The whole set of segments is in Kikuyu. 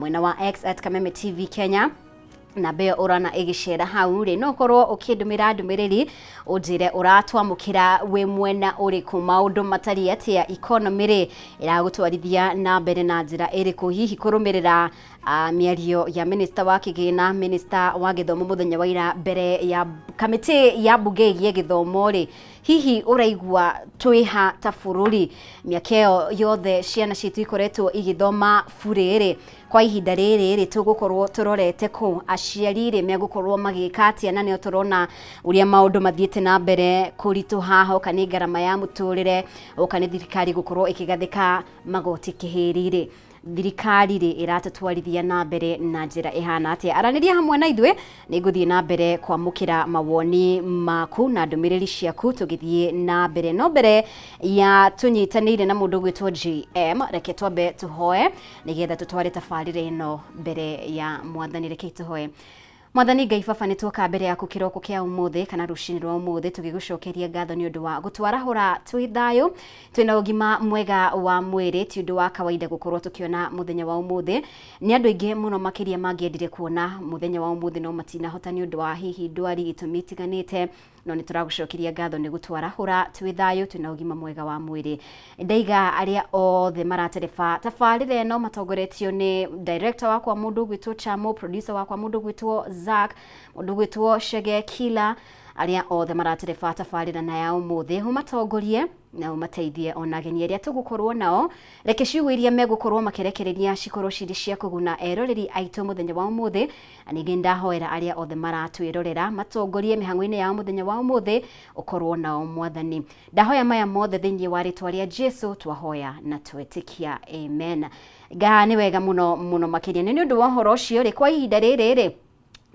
Mwena wa X at Kameme TV Kenya namba ĩyo ũrona ĩgĩcera hau rĩ, no ũkorwo ũkĩndũmĩra ndũmĩrĩri ũnjĩre ũratwamũkĩra wĩ mwena ũrĩkũ, maũndũ matariĩ atĩa, economy rĩ ĩragũtwarithia na mbere na njĩra ĩrĩkũ, hihi kũrũmĩrĩra mĩario ya minista wa kĩgĩna, minista wa gĩthomo mũthenya wa ira mbere ya kamĩtĩ ya mbunge ĩgiĩ gĩthomo rĩ, hihi ũraigua twĩha ta bũrũri? Mĩaka ĩyo yothe ciana citũ ikoretwo igĩthoma burĩ rĩ, kwa ihinda rĩrĩ rĩ, tũgũkorwo tũrorete kũ? Aciari rĩ, megũkorwo magĩka atĩa? Na nĩo tũrona ũrĩa maũndũ mathiĩte na mbere kũritũha, hoka nĩ ngarama ya mũtũrĩre, hoka nĩ thirikari gũkorwo ĩkĩgathĩka magoti kĩhĩri rĩ, thirikari rĩ ĩratũtwarithia na mbere na njĩra ĩhana atĩa? Aranĩria hamwe na ithuĩ, nĩ ngũthiĩ na mbere kwamũkĩra mawoni maku na ndũmĩrĩri ciaku tũgĩthiĩ na mbere. No mbere ya tũnyitanĩire na mũndũ ũgwĩtwo JM, reke twambe tũhoe nĩgetha tũtware tabarĩra ĩno mbere ya Mwathani. Rekei tũhoe. Mwathani Ngai Baba, nĩ tuoka mbere yaku kĩroko kĩa ũmũthĩ kana rũcinĩ rwa ũmũthĩ tũgĩgũcokeria ngatho nĩ ũndũ wa gũtwarahũra twĩ thayũ, twĩna ũgima mwega wa mwĩrĩ. Ti ũndũ wa kawaida gũkorwo tũkĩona mũthenya wa ũmũthĩ. Nĩ andũ aingĩ mũno makĩria mangĩendire kuona mũthenya wa ũmũthĩ no matinahota nĩ ũndũ wa hihi ndwari, itũmi itiganĩte, no nĩ tũragũcokeria ngatho nĩ gũtwarahũra twĩ thayũ, twĩna ũgima mwega wa mwĩrĩ. Ndaiga arĩa othe maratereba tabarĩra ĩno matongoretio nĩ director wakwa mũndũ ũgwĩtwo Chamo, producer wakwa mũndũ ũgwĩtwo Zack, mũndũ ũgwĩtwo Shege Kila, arĩa othe maratereba tabarĩra na ya ũmũthĩ, ũmatongorie na ũmateithie, ona ageni arĩa tũgũkorwo nao, reke ciugo iria megũkorwo makĩrekereria cikorwo cirĩ cia kũguna eroreri aitũ mũthenya wa ũmũthĩ. Na ningĩ ndahoera arĩa othe maratwĩrorera matongorie mĩhang'o-inĩ yao mũthenya wa ũmũthĩ, ũkorwo nao Mwathani. Ndahoya maya mothe thĩinĩ wa rĩtwa rĩa Jesu, twahoya na twetĩkia, amen. Nga nĩ wega mũno mũno makĩria. Nĩ ũndũ wa ũhoro ũcio rĩ, kwa ihinda rĩrĩ rĩ,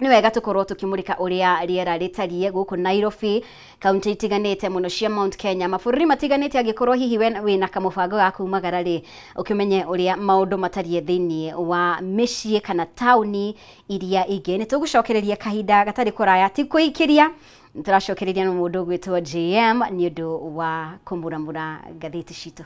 nĩ wega tũkorwo tũkĩmũrĩka ũrĩa rĩera rĩtariĩ gũkũ Nairobi, kaunti itiganĩte mũno cia Mount Kenya, mabũrũri matiganĩte. Angĩkorwo hihi we wĩna kamũbango ga kumagara rĩ, ũkĩmenye ũrĩa maũndũ matariĩ thĩinĩ wa mĩciĩ kana taũni iria ingĩ. Nĩ tũgũcokereria kahinda gatarĩ kũraya, ti kũikĩria, tũracokereria na mũndũ ũgwĩtwo JM nĩ ũndũ wa kũmuramura ngathĩti citũ.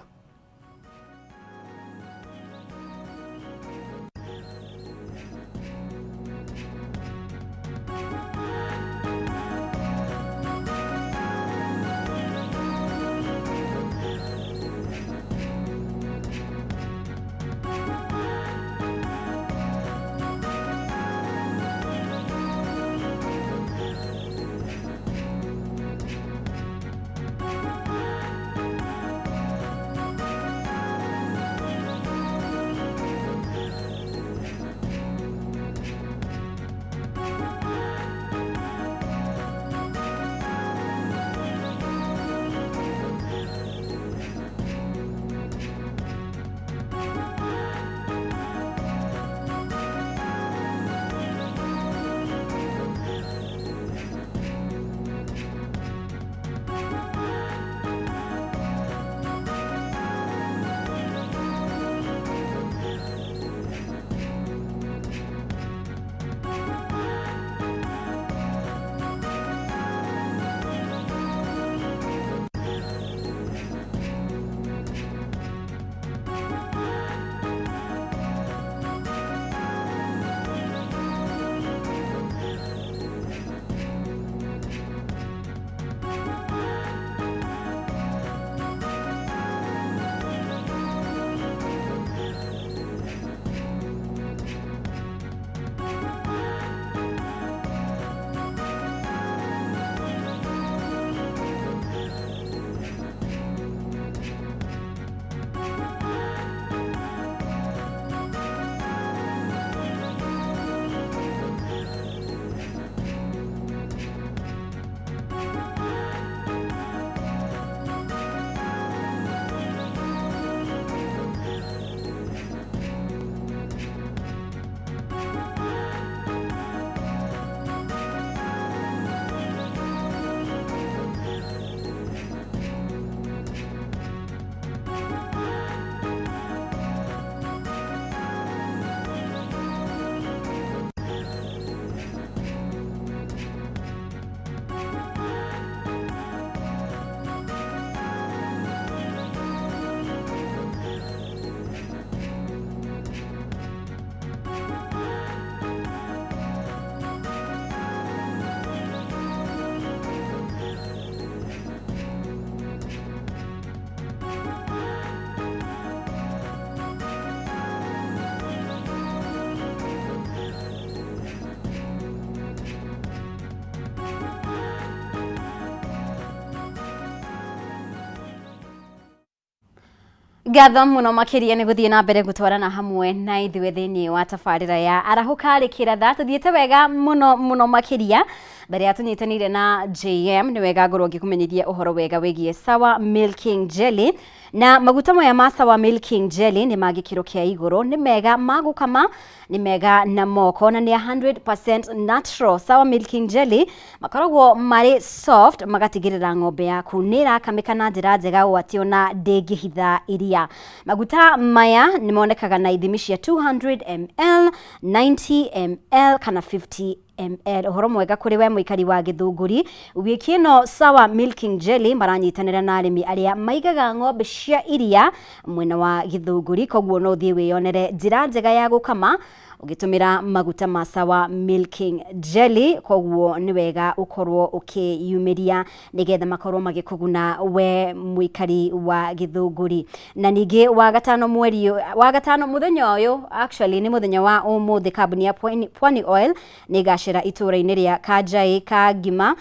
Ngatho muno makiria nĩ gũthiĩ na mbere gũtwarana hamwe na ithuĩ thĩinĩ wa tabarĩra ya arahũka rĩ kĩratha. Tũthiĩte wega mũno mũno makĩria. Mbere ya tũnyitanĩire na JM, nĩ wega ngorwo ngĩkũmenyithia ũhoro wega wĩgiĩ Sawa Milking Jelly. Na maguta maya ma Sawa Milking Jelly nĩ ma gĩkĩro kĩa igũrũ, nĩ mega ma gũkama, nĩ mega na moko na nĩ 100% natural. Sawa Milking Jelly makoragwo marĩ soft, magatigĩrĩra ng'ombe yaku nĩ ĩrakamĩka na njĩra njega ũũ atĩ ona ndĩngĩhitha iria. Maguta maya nĩ monekaga na ithimi cia 200 ml, 90 ml kana 50 ml. Ũhoro mwega kũrĩ we mũikari wa Gĩthũngũri, wiki ĩno Sawa Milking Jelly maranyitanĩra na arĩmi arĩa maigaga ng'ombe cia iria mwena wa Gĩthũngũri, koguo no ũthiĩ wĩyonere njĩra njega ya gũkama ũgĩtũmĩra maguta ma Sawa Milking Jelly. Koguo nĩ wega ũkorwo ũkĩyumĩria nĩgetha makorwo magĩkũguna we mũikari wa Gĩthũngũri. Na ningĩ wa gatano, mweri wa gatano, mũthenya ũyũ, actually nĩ mũthenya wa ũmũthĩ, kambuni ya Pwani Oil nĩ ĩgacera itũũra-inĩ rĩa Kanjai ka Ngima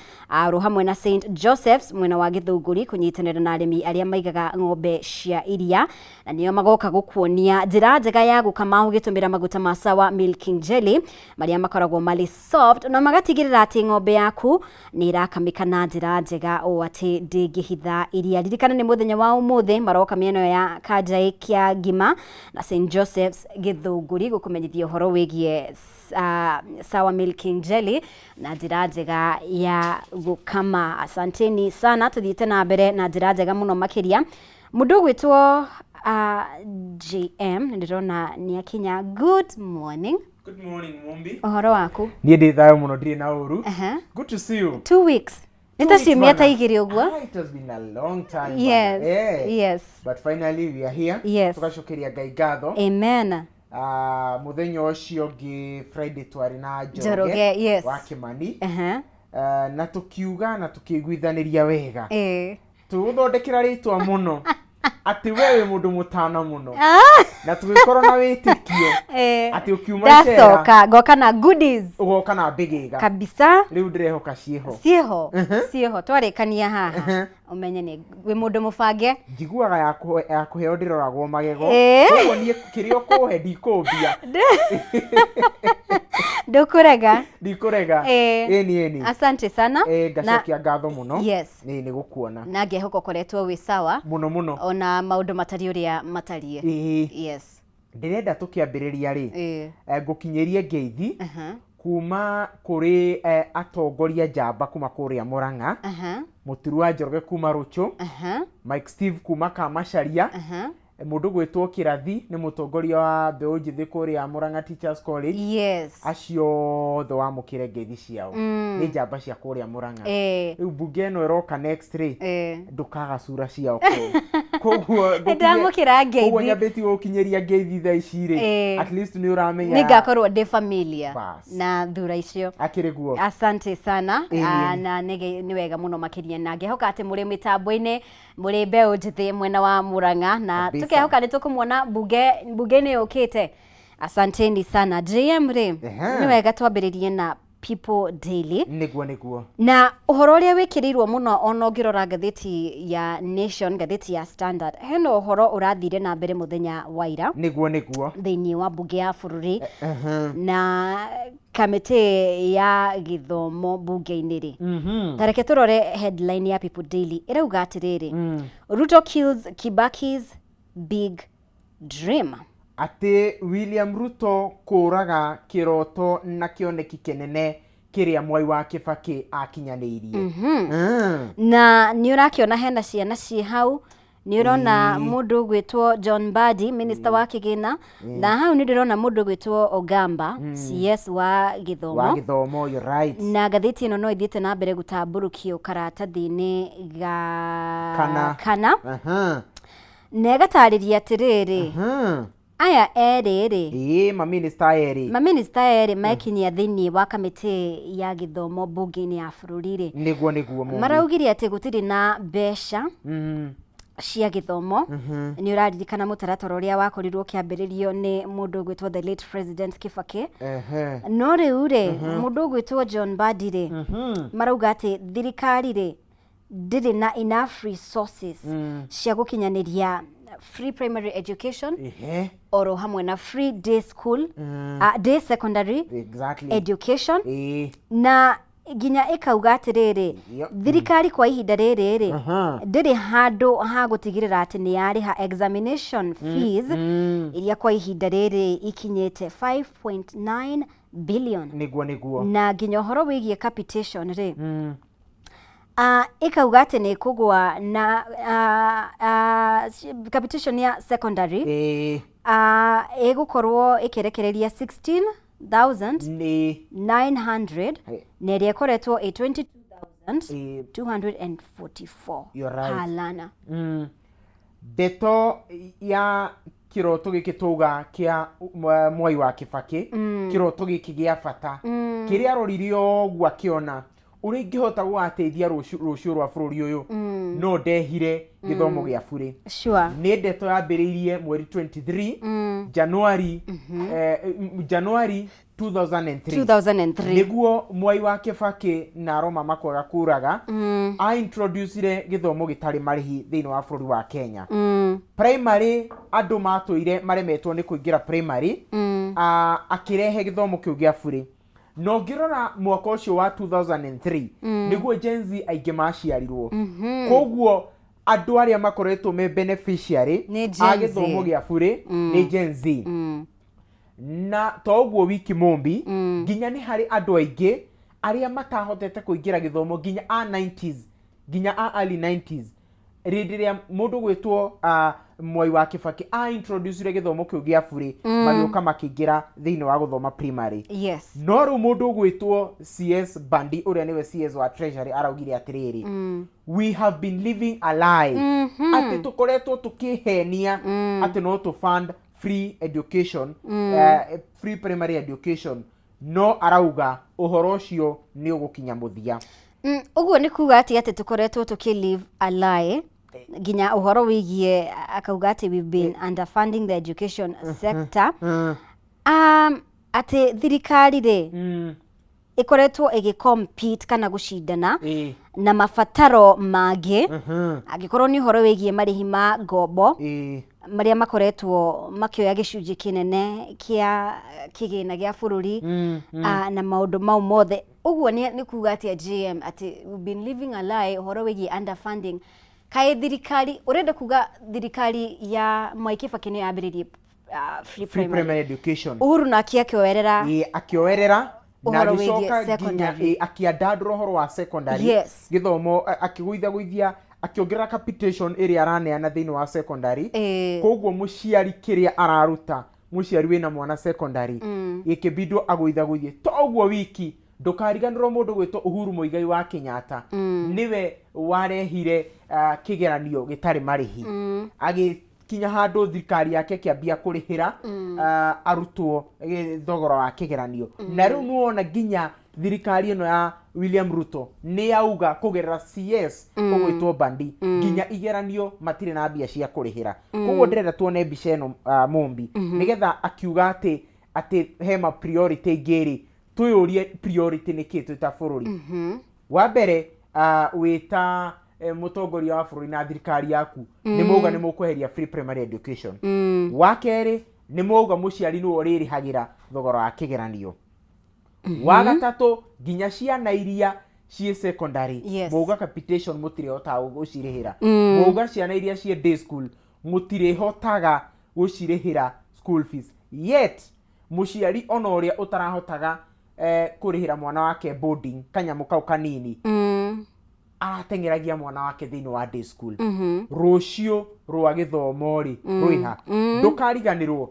oro hamwe na St Joseph's mwena wa Gĩthũngũri kũnyitanĩra na arĩmi arĩa maigaga ng'ombe cia iria, na nĩo magoka gũkuonia njĩra njega ya gũkama ũgĩtũmĩra maguta ma Sawa Milking Jelly marĩa makoragwo marĩ soft na magatigĩrĩra atĩ ng'ombe yaku nĩ ĩrakamĩka na njĩra njega ũũ atĩ ndĩngĩhitha iria. Ririkana nĩ mũthenya wa ũmũthĩ maroka mĩena ya Kanjai kĩa Ngima na St Joseph's Gĩthũngũri gũkũmenyithia ũhoro wĩgiĩ Sawa Milking Jelly na njĩra njega ya gũkama. Asanteni sana, tũthiĩte na mbere na njĩra njega mũno makĩria. Mũndũ ũgwĩtwo JM nĩ ndĩrona nĩ akinya. Good morning. Good morning, Mumbi. Ũhoro waku? Niĩ ndĩ thayũ mũno, ndirĩ na ũru. Good to see you. 2 weeks, nĩ ta ciumia ta 2 ũguo. Ah, it has been a long time, bana. But finally we are here. Tũgacokeria Ngai ngatho. Amen. Ah, mũthenya ũcio ũngĩ Friday twarĩ na Njoroge, Njoroge wa Kĩmani. Ah, na tũkiuga na tũkĩiguithanĩria wega. Tũgũthondekera rĩtwa mũno atĩ we wĩ mũndũ mũtana mũno na tũgĩkorwo na wĩtĩkio atĩ ũkiuma cera Ndacoka ngoka na goodies. Ũgoka na mbĩgĩga. Kabisa. Rĩu ndĩrehoka ciĩho. Ciĩho, ciĩho. Twarĩkania haha ũmenye nĩ wĩ mũndũ mũbange. Njiguaga ya kũheo ndĩroragwo magego. Koguo niĩ kĩrĩa ũkũhe ndikũmbia. Ndũkũrega. Ndikũrega. Ĩni, ĩni. Asante sana. Ngacokia ngatho mũno. Nĩ gũkuona. Na ngehoka ũkoretwo wĩ sawa. Mũno mũno. Ona maũndũ matariĩ ũrĩa matariĩ. Ndĩrenda tũkĩambĩrĩria rĩ, ngũkinyĩrie ngeithi kuma kũrĩ atongoria njamba kuma kũrĩa Mũrang'a, Mũturu wa Njoroge kuma Rũchũ, Mike Steve kuma Kamacharia, mũndũ gwĩtwo Kĩrathi nĩ mũtongoria wa mbeũ njĩthĩ kũrĩa Mũrang'a Teachers College. Acio othe wamũkĩre ngeithi ciao. Nĩ njamba cia kũrĩa Mũrang'a. Rĩu mbunge ĩno ĩroka next rĩ, ndũkaga cura ciao kũu, koguo Nĩndamũkĩra ngeithi. Koguo nyambĩtie gũkinyĩria ngeithi thaa ici rĩ, at least nĩ ũramenya nĩ ngakorwo ndĩ familia Bas. Na thura icio. Akĩrĩ guo. Asante sana. Ĩĩ. Ah, na nĩ wega mũno makĩria na ngehoka atĩ mũrĩ mĩtambo-inĩ mũrĩ mbeũ njĩthĩ mwena wa Murang'a na tũkehoka nĩ tũkũmuona mbunge-inĩ yũkĩte. Asanteni sana. JM rĩ, nĩ wega twambĩrĩrie na People Daily. Nĩguo, nĩguo. Na ũhoro ũrĩa wĩkĩrĩirwo mũno, ona ũngĩrora ngathĩti ya Nation, ngathĩti ya Standard, hena ũhoro ũrathire na mbere mũthenya wa ira Nĩguo, nĩguo. thĩinĩ wa mbunge ya bũrũri na kamĩtĩ ya gĩthomo mbunge-inĩ rĩ. Ta reke tũrore headline ya People Daily, ĩrauga atĩrĩrĩ, "Ruto kills Kibaki's big dream." Atĩ William Ruto kũraga kĩroto na kĩoneki kĩnene kĩrĩa Mwai wa Kĩbakĩ akinyanĩirie. Na nĩ ũrakĩona hena ciana ciĩ hau, nĩ ũrona mũndũ ũgwĩtwo John Mbadi, minister wa kĩgĩna, na hau nĩ ndĩrona mũndũ ũgwĩtwo Ogamba, CS wa gĩthomo. Wa gĩthomo, you're right. Na ngathĩti ĩno no ĩthiĩte na mbere gũtambũrũkio karatathi-inĩ ga Kana. kana na ĩgatarĩria atĩrĩrĩ, aya erĩ rĩ, Ĩĩ, maminista erĩ. Maminista erĩ mekinyia thĩinĩ wa kamĩtĩ ya gĩthomo mbunge-inĩ ya bũrũri rĩ, Nĩguo, nĩguo, Mumbi. maraugire atĩ gũtirĩ na mbeca cia gĩthomo. Nĩ ũraririkana mũtaratara ũrĩa wakorirwo ũkĩambĩrĩrio nĩ mũndũ ũgwĩtwo the late President Kibaki. No rĩu rĩ, mũndũ ũgwĩtwo John Mbadi rĩ, marauga atĩ thirikari rĩ ndĩrĩ na enough resources cia gũkinyanĩria Free primary education oro hamwe na free day school, day secondary education. Na nginya ĩkauga atĩrĩrĩ, thirikari kwa ihinda rĩrĩ rĩ, ndĩrĩ handũ ha gũtigĩrĩra atĩ nĩ yarĩha examination fees iria kwa ihinda rĩrĩ ikinyĩte 5.9 billion. Niguo niguo. Na nginya ũhoro wĩgiĩ capitation rĩ, ĩkauga atĩ nĩ ĩkũgũa na capitation ya secondary ĩgũkorwo ĩkĩrekereria 16,900 na ĩrĩa ĩkoretwo ĩ 22,244 You're right. per learner. Ndeto ya kiroto gĩkĩ twauga kĩa Mwai wa Kĩbakĩ, kĩroto gĩkĩ gĩa bata kĩrĩa arorire ũguo akĩona ũrĩa ingĩhota gũgateithia rũciũ rwa bũrũri ũyũ, no ndehire gĩthomo gĩa burĩ. Nĩ ndeto yambĩrĩirie mweri 23 January, January 2003. 2003. Nĩguo Mwai wa Kĩbakĩ na Roma Makwaga kũraga a introducire gĩthomo gĩtarĩ marĩhi thĩinĩ wa bũrũri wa Kenya. Primary andũ matũire maremetwo nĩ kũingĩra primary, akĩrehe gĩthomo kĩu gĩa burĩ. Na ũngĩrora mwaka ũcio wa 2003 nĩguo Gen Z aingĩ maciarirwo. Koguo andũ arĩa makoretwo me beneficiary Nĩ a Gen Z. gĩthomo gĩa burĩ nĩ Gen Z. Na to ũguo wiki mũmbi, nginya nĩ harĩ andũ aingĩ arĩa matahotete kũingĩra gĩthomo nginya a 90s, nginya a early 90s, rĩndĩ rĩa mũndũ gwĩtwo Mwai wa Kĩbakĩ a introducire gĩthomo kĩu gĩa burĩ, magĩũka makĩingĩra thĩinĩ wa gũthoma primary. No rĩu mũndũ ũgwĩtwo CS Bandi, ũrĩa nĩwe CS wa Treasury, araugire atĩrĩrĩ, we have been living a lie, atĩ tũkoretwo tũkĩhenia atĩ no tũ fund free education, free primary education, no arauga ũhoro ũcio nĩ ũgũkinya mũthia. Ũguo nĩ kuga atĩ tũkoretwo tũkĩ live a lie, nginya ũhoro wĩgiĩ akauga atĩ we've been underfunding the education sector, atĩ thirikari rĩ ĩkoretwo ĩgĩ compete kana gũcindana na mabataro mangĩ, angĩkorwo nĩ ũhoro wĩgiĩ marĩhi ma ngombo marĩa makoretwo makĩoya gĩcunjĩ kĩnene kĩa kĩgĩna gĩa bũrũri, na maũndũ mau mothe. Ũguo nĩ kuga atĩa, JM, atĩ we've been living a lie ũhoro wĩgiĩ underfunding? Kaĩ thirikari, ũrenda kuga thirikari ya Mwai Kĩbakĩ nĩyo yambĩrĩirie free free primary? Primary education. Uhuru nake akĩoerera. Ĩĩ, akĩoerera na ũhoro wĩgiĩ agĩcoka nginya secondary. Ĩĩ, akĩandandũra ũhoro wa secondary gĩthomo, akĩgũithagũithia, akĩongerera capitation ĩrĩa araneana thĩinĩ wa secondary. Koguo mũciari kĩrĩa araruta, mũciari wĩna mwana secondary, gĩkĩbindwo agũithagũithie. To ũguo wiki, ndũkariganĩrwo mũndũ gwĩtwo Uhuru Muigai wa Kenyatta nĩwe warehire kĩgeranio gĩtarĩ marĩhi, agĩkinya handũ thirikari yake ĩkĩambia kũrĩhĩra arutwo thogora wa kĩgeranio. Na rĩu nĩwona nginya thirikari ĩno ya William Ruto nĩ yauga kũgerera CS ũgwĩtwo Bandi, nginya igeranio matirĩ na mbia cia kũrĩhĩra. Koguo ndĩrenda tuone mbica ĩno, Mumbi, nĩgetha akiuga atĩ hema priority ingĩ rĩ, twĩyũrie priority nĩ kĩ twĩ ta bũrũri. Wa mbere, wĩ ta mũtongoria wa bũrũri na thirikari yaku nĩ mwauga nĩ mũkweheria free primary education. Wa kerĩ, nĩ mwauga mũciari nĩwe ũrĩrĩhagĩra thogora wa kĩgeranio. Wa gatatũ, nginya ciana iria ciĩ secondary mwauga capitation mũtirĩhotaga gũcirĩhĩra. Mwauga ciana iria ciĩ day school mũtirĩhotaga gũcirĩhĩra school fees, yet mũciari ona ũrĩa ũtarahotaga kũrĩhĩra mwana wake boarding, kanyamũ kau kanini, arateng'eragia mwana wake thĩinĩ wa day school. Rũciũ rwa gĩthomo rĩ rwĩha? Ndũkariganĩrwo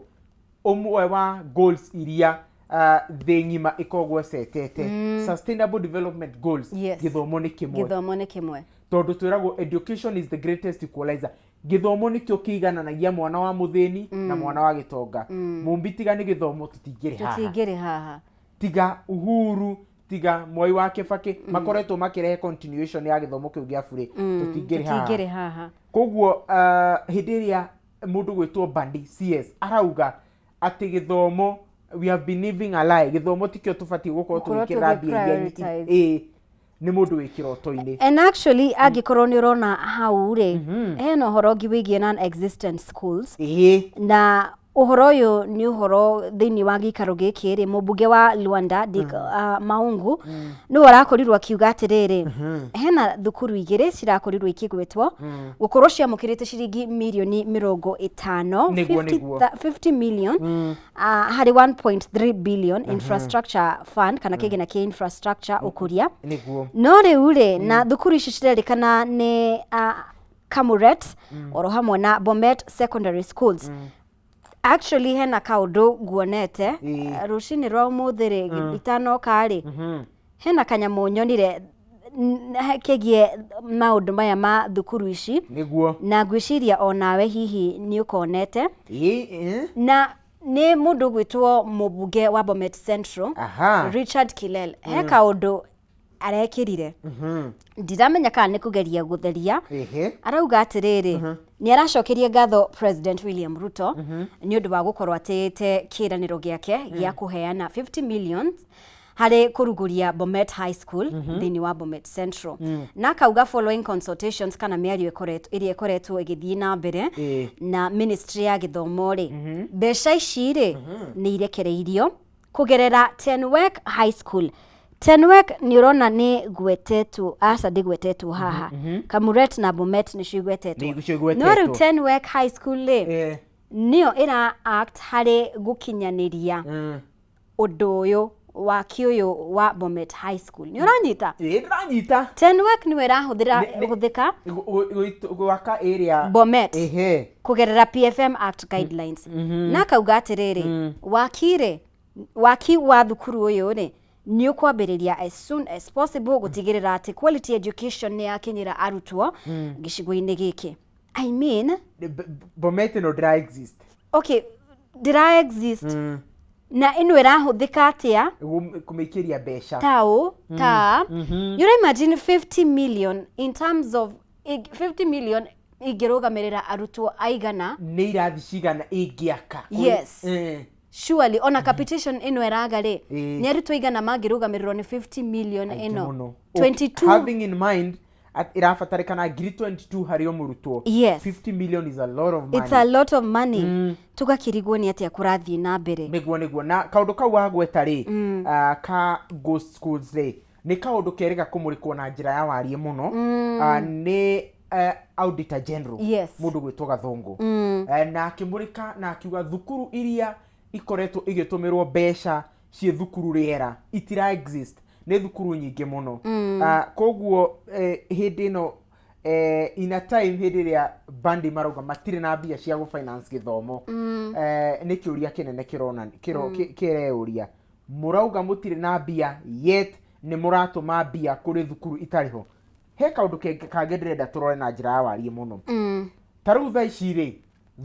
ũmwe wa goals iria thĩ ng'ima ĩkoragwo ĩcetete, sustainable development goals, gĩthomo nĩ kĩmwe. Gĩthomo nĩ kĩmwe. Tondũ twĩragwo education is the greatest equalizer. Gĩthomo nĩkĩo kĩigananagia mwana wa mũthĩni na mwana wa gĩtonga. Mũmbi, tiga nĩ gĩthomo tũtingĩrĩ haha. Tũtingĩrĩ haha. Tiga Uhuru, tiga Mwai wa Kĩbakĩ makoretwo makĩrehe continuation ya gĩthomo kĩu gĩa burĩ, tũtingĩrĩ haha. Tũtingĩrĩ haha. Koguo hĩndĩ ĩrĩa mũndũ gwĩtwo Bandi CS arauga atĩ gĩthomo, we have been living a lie, gĩthomo tikĩo tũbatiĩ gũkorwo gũkorwo tũgĩkĩra mbia iria tũgĩ-prioritize. Ĩĩ. Nĩ mũndũ wĩ kĩroto-inĩ. And actually, angĩkorwo nĩ ũrona hau rĩ, hena ũhoro ũngĩ wĩgiĩ non existent schools. Na ũhoro ũyũ nĩ ũhoro thĩinĩ wa gĩikaro gĩkĩ rĩ, mũmbunge wa Luanda Dick Maungu nĩwe ũrakorirwo akiuga atĩrĩrĩ, hena thukuru igĩrĩ cirakorirwo ikĩgwetwo gũkorwo ciamũkĩrĩte ciringi mirioni 50, 50 million harĩ 1.3 billion infrastructure fund kana kĩgĩna kĩa infrastructure ũkũria. No rĩu rĩ, na thukuru ici cirerĩkana nĩ Kamuret oro hamwe na Bomet Secondary Schools. Actually, hena kaũndũ nguonete rũcinĩ rwa ũmũthĩ rĩ, itanoka rĩ, hena kanyamũ nyonire kegiĩ maũndũ maya ma thukuru ici. Na ngwĩciria onawe hihi nĩ ũkonete. Na nĩ mũndũ ũgwĩtwo mũmbunge wa Bomet Central, Richard Kilel, he kaũndũ arekĩrire. Ndiramenya kana nĩ kũgeria gũtheria. Arauga atĩrĩrĩ, nĩ aracokeria ngatho President William Ruto nĩ ũndũ wa gũkorwo atĩĩte kĩĩranĩro gĩake gĩa kũheana 50 million harĩ kũrugũria Bomet High School thĩinĩ wa Bomet Central. Na akauga following consultations kana mĩario ĩrĩa ĩkoretwo ĩgĩthiĩ na mbere na ministry ya gĩthomo rĩ, mbeca ici rĩ nĩ irekereirio kũgerera Tenwek High School. Tenwek nĩ ũrona nĩ gwetetwo, aca ndĩgwetetwo haha. Kamuret na Bomet nĩcio igwetetwo. Nĩcio igwetetwo. No rĩu Tenwek High School rĩ, nĩyo ĩra act harĩ gũkinyanĩria ũndũ ũyũ waki ũyũ wa Bomet High School. Nĩ ũranyita? Ĩĩ, ndĩranyita. Tenwek nĩwe ĩrahũthĩra hũthĩka Gwaka area Bomet kũgerera PFM Act guidelines. Na akauga atĩrĩrĩ, waki rĩ, waki wa thukuru ũyũ rĩ nĩ ũkwambĩrĩria as soon as possible gũtigĩrĩra atĩ quality education nĩ yakinyĩra arutwo gĩcigo-inĩ gĩkĩ. I mean, Bomet ĩno ndĩra exist. Okay, ndĩra exist. Na ĩno ĩrahũthĩka atĩa? Kũmĩikĩria mbeca. Tao ta you imagine 50 million in terms of 50 million ingĩrũgamĩrĩra arutwo aigana? Nĩ irathi cigana ĩngĩaka? Yes. Surely ona capitation ĩno ĩraga rĩ, nĩ arutwo aigana mangĩrũgamĩrĩrwo nĩ 50 million Aingĩ ĩno? Mũno. 22. Having in mind at ĩrabatarĩkana ngiri 22 harĩ o mũrutwo. 50 million is a lot of money. It's a lot of money. Tũgakĩrigwo nĩ atĩa kũrathiĩ na mbere. Nĩguo. Na kaũndũ kau wagweta rĩ, ka ghost schools rĩ, nĩ kaũndũ kerĩga kũmũrĩkwo na njĩra ya wariĩ mũno nĩ Auditor General, mũndũ gwĩtwo Gathũngũ. Na akĩmũrĩka na akiuga thukuru iria ikoretwo igĩtũmĩrwo mbeca ciĩ thukuru rĩera itira exist, nĩ thukuru nyingĩ mũno. Koguo hĩndĩ ĩno, in a time hĩndĩ ĩrĩa bandi marauga matirĩ na mbia cia gũ-finance gĩthomo, nĩ kĩũria kĩnene kĩrona kĩreyũria, mũrauga mũtirĩ na mbia yet nĩ mũratũma mbia kũrĩ thukuru itarĩ ho. He kaũndũ kangĩ ndĩrenda tũrore na njĩra ya wariĩ mũno. Ta rĩu thaa ici rĩ,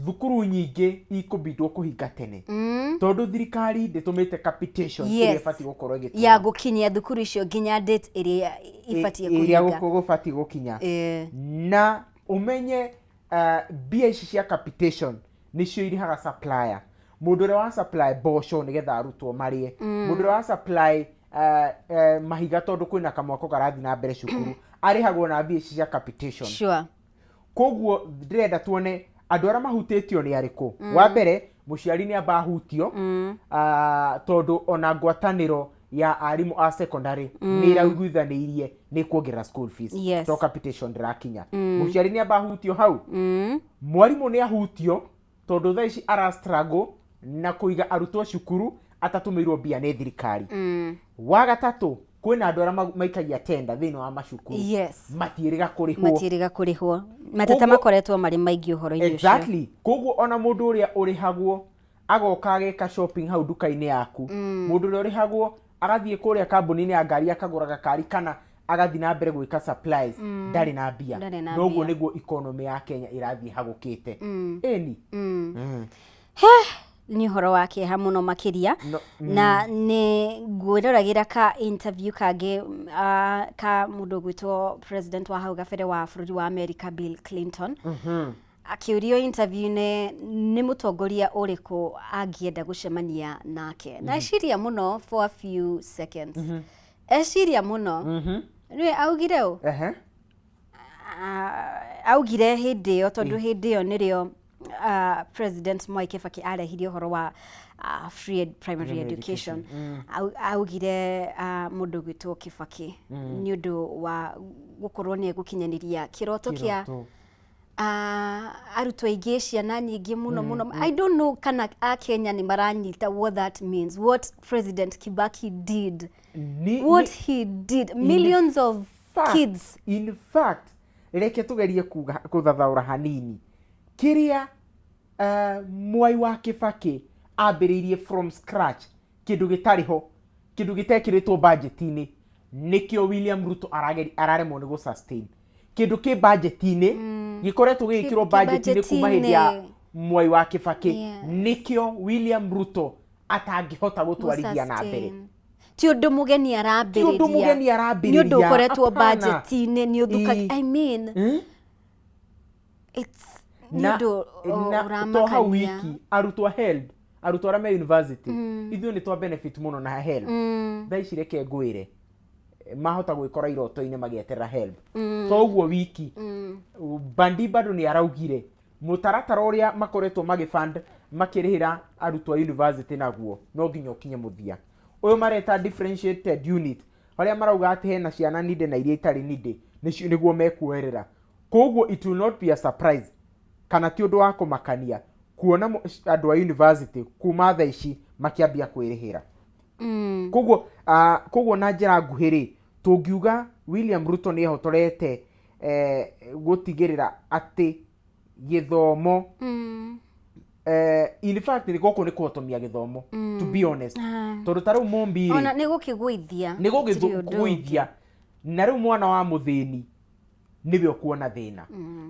thukuru nyingĩ ikũbindwo kũhinga tene tondũ thirikari ndĩtũmĩte capitation ĩrĩa ĩbatiĩ gũkorwo ĩgĩtũma ya gũkinyia thukuru icio nginya date ĩrĩa ibatiĩ ĩrĩa kũhinga. Gũbatiĩ gũkinya. Na ũmenye mbia ici cia capitation nĩcio irĩhaga supplier, mũndũ ũrĩa wa supply mboco nĩgetha arutwo marĩe, mũndũ ũrĩa wa supply mahiga tondũ kwĩna kamwako karathiĩ na mbere cukuru, arĩhagwo na mbia ici cia capitation. Koguo ndĩrenda tuone andũ arĩa mahutĩtio nĩ arĩkũ. Wa mbere, mũciari nĩ amba ahutio, tondũ ona ngwatanĩro ya arimũ a secondary nĩ ĩraiguithanĩirie nĩ kuongerera school fees to capitation ndĩrakinya. Mũciari nĩ amba ahutio hau. Mwarimũ nĩ ahutio tondũ thaa ici ara struggle na kũiga arutwo cukuru atatũmĩirwo mbia nĩ thirikari. Wa gatatũ, kwĩna andũ arĩa maikagia tenda thĩinĩ wa macukuru, matiĩrĩga kũrĩhwo. Matiĩrĩga kũrĩhwo. Mateta makoretwo marĩ maingĩ ũhoro-inĩ ũcio. Exactly. Koguo ona mũndũ ũrĩa ũrĩhagwo agoka ageka shopping hau nduka-inĩ yaku, mũndũ ũrĩa ũrĩhagwo agathiĩ kũrĩa kambuni-inĩ ya ngari akagũra gakari kana agathiĩ na mbere gwĩka supplies, ndarĩ na mbia. Ndarĩ na Noguo mbia. nĩguo economy ya Kenya ĩrathiĩ hagũkĩte ĩni. Nĩ ũhoro wa kĩeha mũno makĩria. No. Na nĩ ngwĩroragĩra ka interview kangĩ ka mũndũ ũgwĩtwo president wa hau gabere wa bũrũri wa America, Bill Clinton, akĩũrio interview-inĩ nĩ mũtongoria ũrĩkũ angĩenda gũcemania nake, na eciria mũno for a few seconds, eciria mũno. Nĩwe augire ũ? Augire hĩndĩ ĩyo tondũ hĩndĩ ĩyo nĩrĩo President Mwai Kibaki arehirie ũhoro wa free primary Primary education. education. Augire mũndũ ũgwĩtwo Kibaki nĩ ũndũ wa gũkorwo nĩ egũkinyanĩria kĩroto kĩa Kĩroto. Arutwo aingĩ, ciana nyingĩ mũno mũno. I don't know kana akenya nĩ maranyita what that means, what President Kibaki did, what he did, millions of kids. In fact, reke tugerie kuga kuthathaura hanini kiria Mwai wa Kibaki ambĩrĩirie from scratch, kĩndũ gĩtarĩ ho, kĩndũ gĩtekĩrĩtwo budget-inĩ, nĩkĩo William Ruto araremwo nĩ gũ-sustain kĩndũ kĩ budget-inĩ, gĩkoretwo gĩgĩkĩrwo budget-inĩ kuma hĩndĩ ya budget-inĩ. Mwai wa Kibaki. Nĩkĩo William Ruto atangĩhota gũtwarithia na mbere. Gũ-sustain. Ti ũndũ mũgeni Ti arambĩrĩria. Ũndũ mũgeni arambĩrĩria. Nĩ ũndũ ũkoretwo Hapana. budget-inĩ nĩ ũthũkagia. I mean, it's nĩ ũndũ Na to hau ũramakania. wiki arutwo a HELB, arutwo arĩa me university, ithuĩ nĩ twa benefit mũno na HELB. Thaa ici reke ngwĩre, mahota gwĩkora iroto-inĩ magĩeterera HELB. To ũguo wiki, Bandi bado nĩ araugire mũtaratara ũrĩa makoretwo magĩfund, makĩrĩhĩra arutwo a university naguo no nginya ũkinye mũthia. Ũyũ mareta differentiated unit, arĩa marauga atĩ hena ciana needy na iria itarĩ needy, nĩcio nĩguo mekuoerera. Koguo it will not be a surprise kana ti ũndũ wa kũmakania kuona andũ a university kuma thaa ici makĩambia kwĩrĩhĩra. Koguo na njĩra nguhĩ rĩ, tũngiuga William Ruto nĩ ehotorete gũtigĩrĩra atĩ gĩthomo, in fact nĩ gũkũ nĩ kũhotomia gĩthomo, to be honest, tondũ ta rĩu Mumbi rĩ, Ona nĩ gũkĩgũithia. Nĩ Gũtirĩ ũndũ. Gũkĩgũithia, na rĩu mwana wa mũthĩni nĩwe ũkuona thĩna,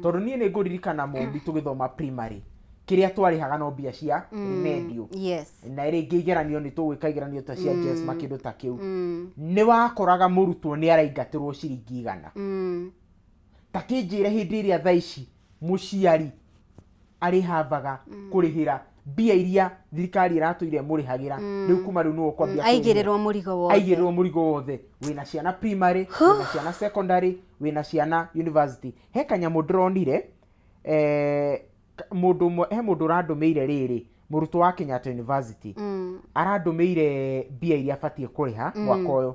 tondũ niĩ nĩ ngũririkana Mumbi tũgĩthoma primary, kĩrĩa twarĩhaga no mbia cia remedial na rĩngĩ igeranio, nĩ tũgwĩka igeranio ta cia JESMA, kĩndũ ta kĩu. Nĩ wakoraga mũrutwo nĩ araingatĩrwo ciringi 100. Ta kĩnjĩre, hĩndĩ ĩrĩa thaa ici mũciari arĩhavaga kũrĩhĩra mbia iria thirikari ĩratũire mũrĩhagĩra, rĩu kuma rĩu nĩwe ũkwambia kũrĩhĩra. Aigĩrĩrwo mũrigo wothe. Aigĩrĩrwo mũrigo wothe. Wĩna ciana primary, wĩna ciana secondary, wĩna ciana university. He kanyamũ ndĩronire, mũndũ ũmwe, he mũndũ ũrandũmĩire rĩrĩ, mũrutwo wa Kenyatta University, arandũmĩire mbia iria abatiĩ kũrĩha mwaka ũyũ.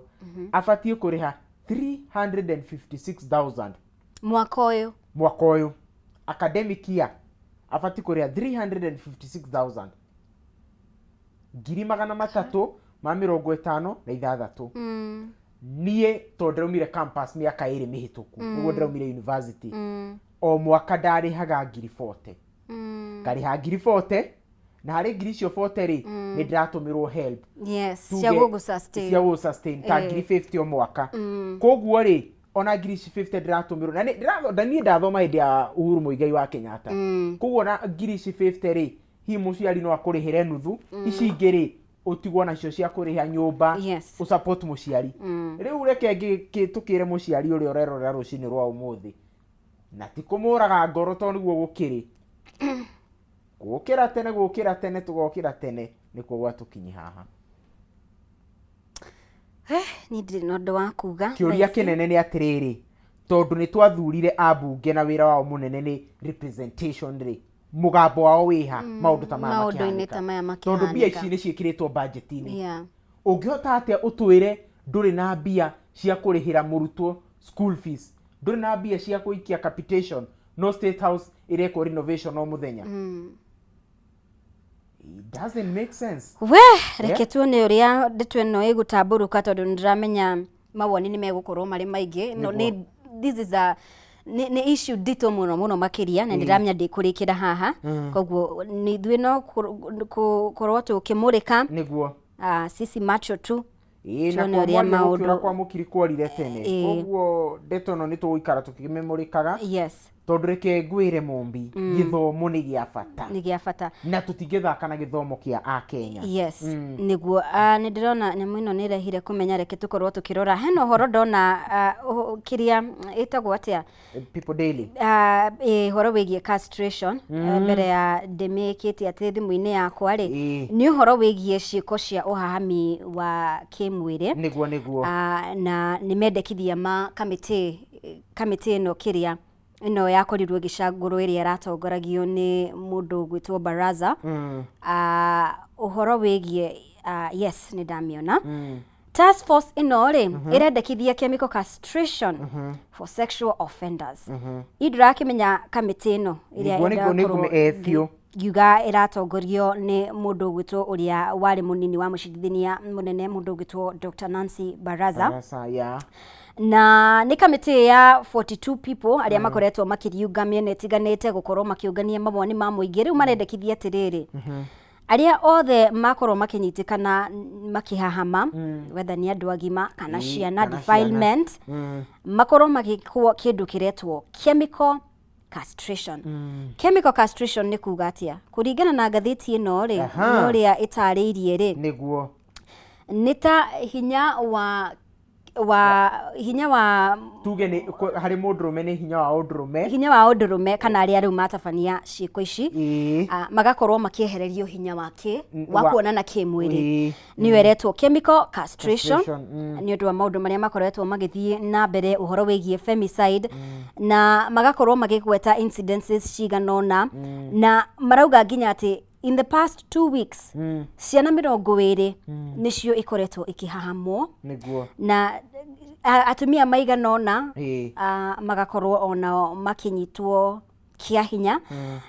Abatiĩ kũrĩha 356,000. Mwaka ũyũ? Mwaka ũyũ, academic year, abatiĩ kũrĩha 356,000, 356,000. Niĩ tondũ ndĩraumire campus mĩaka 2 mĩhĩtũku, nĩguo ndĩraumire university, o mwaka ndarĩhaga ngiri 40. Ngarĩha ngiri 40, na harĩ ngiri icio 40 rĩ, nĩ ndĩratũmĩrwo HELB. Cia gũgũ sustain. Cia gũgũ sustain ta ngiri 50 o mwaka. Koguo rĩ, ona ngiri ici 50 ndĩratũmĩrwo na niĩ ndathoma hĩndĩ ya Uhuru Muigai wa Kenyatta. Koguo na ngiri ici 50 rĩ, hihi mũciari no akũrĩhĩre nuthu, ici ingĩ rĩ, ũtigwo nacio cia kũrĩha nyũmba, ũsupport mũciari. Rĩu reke tũkĩre mũciari ũrĩa ũrerorera rũcinĩ rwa ũmũthĩ, na ti kũmũraga ngoro, tondũ nĩguo gũkĩrĩ gũkĩra tene, gũkĩra tene, tũgokĩra tene nĩkuo gwatũkinyi haha. Niĩ ndirĩ na ũndũ wa kuga. Kĩũria kĩnene nĩ atĩrĩrĩ, tondũ nĩ twathurire ambunge na wĩra wao mũnene nĩ representation rĩ, mũgambo wao wĩha maũndũ ta maya Maũndũ-inĩ makĩhanĩka? ta maya Tondũ mbia makĩhanĩka. ici nĩ ciĩkĩrĩtwo budget-inĩ. Ũngĩhota atĩa ũtwĩre ndũrĩ na mbia cia kũrĩhĩra mũrutwo school fees, ndũrĩ na mbia cia gũikia capitation, no State House ĩrekwo renovation o mũthenya? It doesn't make sense. We reke tuone ũrĩa ndeto ĩno ĩgũtambũrũka, tondũ nĩ ndĩramenya mawoni nĩ megũkorwo marĩ maingĩ. No nĩ this is a nĩ issue nditũ mũno mũno makĩria, na ndĩramenya ndĩkũrĩkĩra haha. Koguo nĩ ithuĩ no kũrwo tũkĩmũrĩka. Sisi macho tu. Ĩĩ, na Tuone kwa ũrĩa mwaria gũkĩũra maũndũ kwa mũkiri kworire tene. Koguo ndeto ĩno nĩ tũgũikara tũkĩmĩmũrĩkaga. Tondũ reke ngwĩre Mũmbi, gĩthomo nĩ gĩa bata. Nĩ gĩa bata. Na tũtingĩthaka na gĩthomo kĩa Akenya. Yes, nĩguo. Nĩ ndĩrona nyamũ ĩno nĩ ĩrehire kũmenya, reke tũkorwo tũkĩrora. Hena ũhoro ndona kĩrĩa ĩtagwo atĩa? People Daily. Ũhoro wĩgiĩ castration, mbere ya ndĩmĩkĩte atĩ thimũ-inĩ yakwa rĩ, nĩ ũhoro wĩgiĩ ciĩko cia ũhahami wa kĩmwĩrĩ. Nĩguo nĩguo. Na nĩ mendekithia ma kamĩtĩ, kamĩtĩ ĩno kĩrĩa ĩno yakorirwo ĩgĩcagũrwo ĩrĩa ĩratongoragio nĩ mũndũ ũgwĩtwo Baraza. Ũhoro wĩgiĩ, yes, nĩ ndamĩona. Task force ĩno rĩ, ĩrendekithia chemical castration for sexual offenders. Niĩ ndĩrakĩmenya kamĩtĩ ĩno ĩrĩa Nĩguo, nĩguo, nĩguo, ĩrakorwo biũ. ngiuga ĩratongorio nĩ mũndũ ũgwĩtwo ũrĩa warĩ mũnini wa mũcirithania mũnene, mũndũ ũgwĩtwo Dr. Nancy Baraza. Baraza, yeah. Na nĩ kamĩtĩ ya 42 people arĩa makoretwo makĩriunga mĩena ĩtiganĩte gũkorwo makĩũngania mawoni ma mũingĩ. Rĩu marendekithia atĩrĩrĩ, arĩa othe makorwo makĩnyitĩkana makĩhahama, whether nĩ andũ agima kana ciana, kana ciana. defilement, makorwo magĩkwo kĩndũ kĩretwo chemical castration. Chemical castration nĩ kuga atĩa? Kũringana na ngathĩti ĩno rĩ, na ũrĩa ĩtarĩirie rĩ, nĩ ta hinya wa wa hinya wa Tuge nĩ harĩ mũndũrũme nĩ hinya wa ũndũrũme. Hinya wa ũndũrũme, kana arĩa rĩu matabania ciĩko ici, magakorwo makĩehererio hinya wa kĩ wa kuonana kĩmwĩrĩ. Nĩyo ĩretwo chemical castration. Castration. Nĩ ũndũ wa maũndũ marĩa makoretwo magĩthiĩ na mbere ũhoro wĩgiĩ femicide, na magakorwo makĩgweta incidences cigana ũna, na marauga nginya atĩ in the past 2 weeks ciana 20 nĩcio ikoretwo ikĩhahamwo, na atumia maigana ũna magakorwo onao makĩnyitwo kĩa hinya,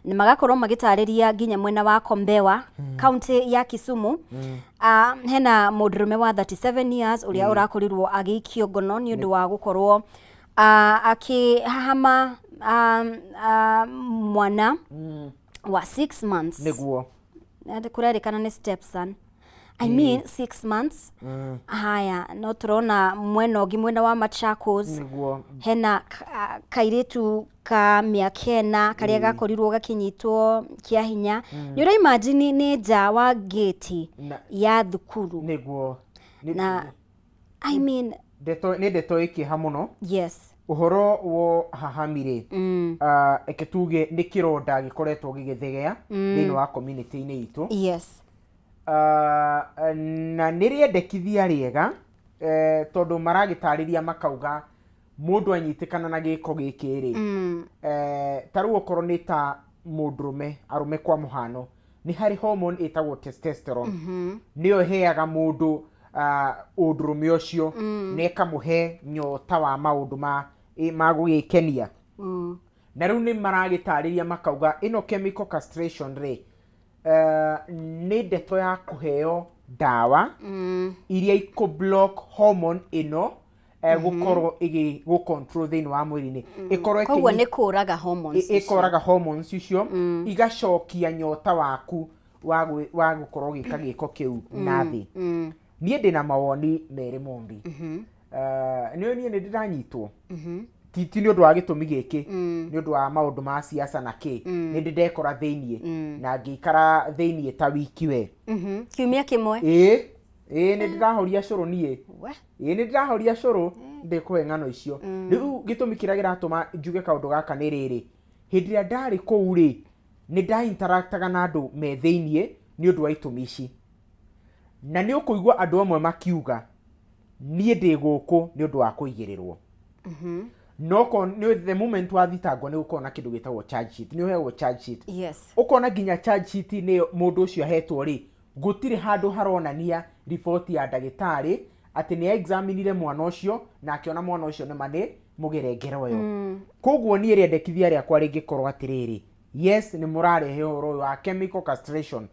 na magakorwo magĩtarĩria nginya mwena wa Kombewa, kaunti ya Kisumu, hena mũndũrũme wa 37 years ũrĩa ũrakorirwo agĩikio ngono nĩ ũndũ wa gũkorwo akĩhahama mwana wa 6 months. Na kũrerĩkana nĩ stepson, I mean, 6 months. Haya, no tũrona mwena ũngĩ, mwena wa Machakos, hena kairĩtu ka mĩaka 4 karĩa gakorirwo gakĩnyitwo kĩa hinya. Nĩ ũra imagine nĩ nja wa gate ya thukuru. Na I mean, Ndeto nĩ ndeto ĩ kĩeha mũno. Ũhoro wo hahami rĩ, reke tuge nĩ kĩronda gĩkoretwo gĩgĩthegea thĩinĩ wa community-inĩ itũ. Na nĩ rĩendekithia rĩega, tondũ maragĩtarĩria makauga mũndũ anyitĩkana na gĩko gĩkĩ rĩ, ta rĩu okorwo nĩ ta mũndũrũme, arũme kwa mũhano, nĩ harĩ hormone ĩtagwo testosterone, nĩyo ĩheaga mũndũ ũndũrũme ũcio na ĩkamũhe nyota wa maũndũ ma gũgĩkenia. Na rĩu nĩ maragĩtarĩria makauga ĩno chemical castration rĩ, nĩ ndeto ya kũheo ndawa iria ikũ block hormone ĩno gũkorwo ĩgĩ gũ control thĩinĩ wa mwĩrĩ-inĩ, ĩkorwo Koguo nĩ kũraga hormones icio. Ĩkoraga hormones icio, igacokia nyota waku wa gũkorwo ũgĩka gĩko kĩu na thĩ. Niĩ ndĩna mawoni merĩ, Mũmbi. Nĩ niĩ nĩ ndĩranyitwo ti nĩ ũndũ wa gĩtũmi gĩkĩ, nĩ ũndũ wa maũndũ ma siasa na kĩ, nĩ ndĩ ndekora thĩiniĩ na ngĩikara thĩiniĩ ta wiki we. Kiumia kĩmwe. Ĩĩ, nĩ ndĩrahoria cũrũ niĩ. Ĩĩ, nĩ ndĩrahoria cũrũ, ndĩkũhe ng'ano icio. Rĩu gĩtũmi kĩrĩa kĩratũma njuge kaũndũ gaka nĩ rĩrĩ, hĩndĩ ĩrĩa ndarĩ kũu rĩ, nĩ ndainteractaga na andũ me thĩiniĩ nĩ ũndũ wa itũmi ici, na nĩ ũkũigua andũ amwe makiuga, "Niĩ ndĩ gũkũ nĩ ũndũ wa kũigĩrĩrwo." No ko nĩ the moment wathitangwo, nĩ gũkorwo na kĩndũ gĩtagwo charge sheet, nĩ ũheagwo charge sheet. Ũkona nginya charge sheet nĩyo mũndũ ũcio ahetwo rĩ, gũtirĩ handũ haronania riboti ya ndagĩtarĩ atĩ nĩ examinire mwana ũcio na akĩona mwana ũcio nĩma nĩ mũgerengero ĩyo. Koguo niĩ rĩendekithia rĩakwa rĩngĩkorwo atĩrĩrĩ, yes, nĩ mũrarehe ũhoro ũyũ wa chemical castration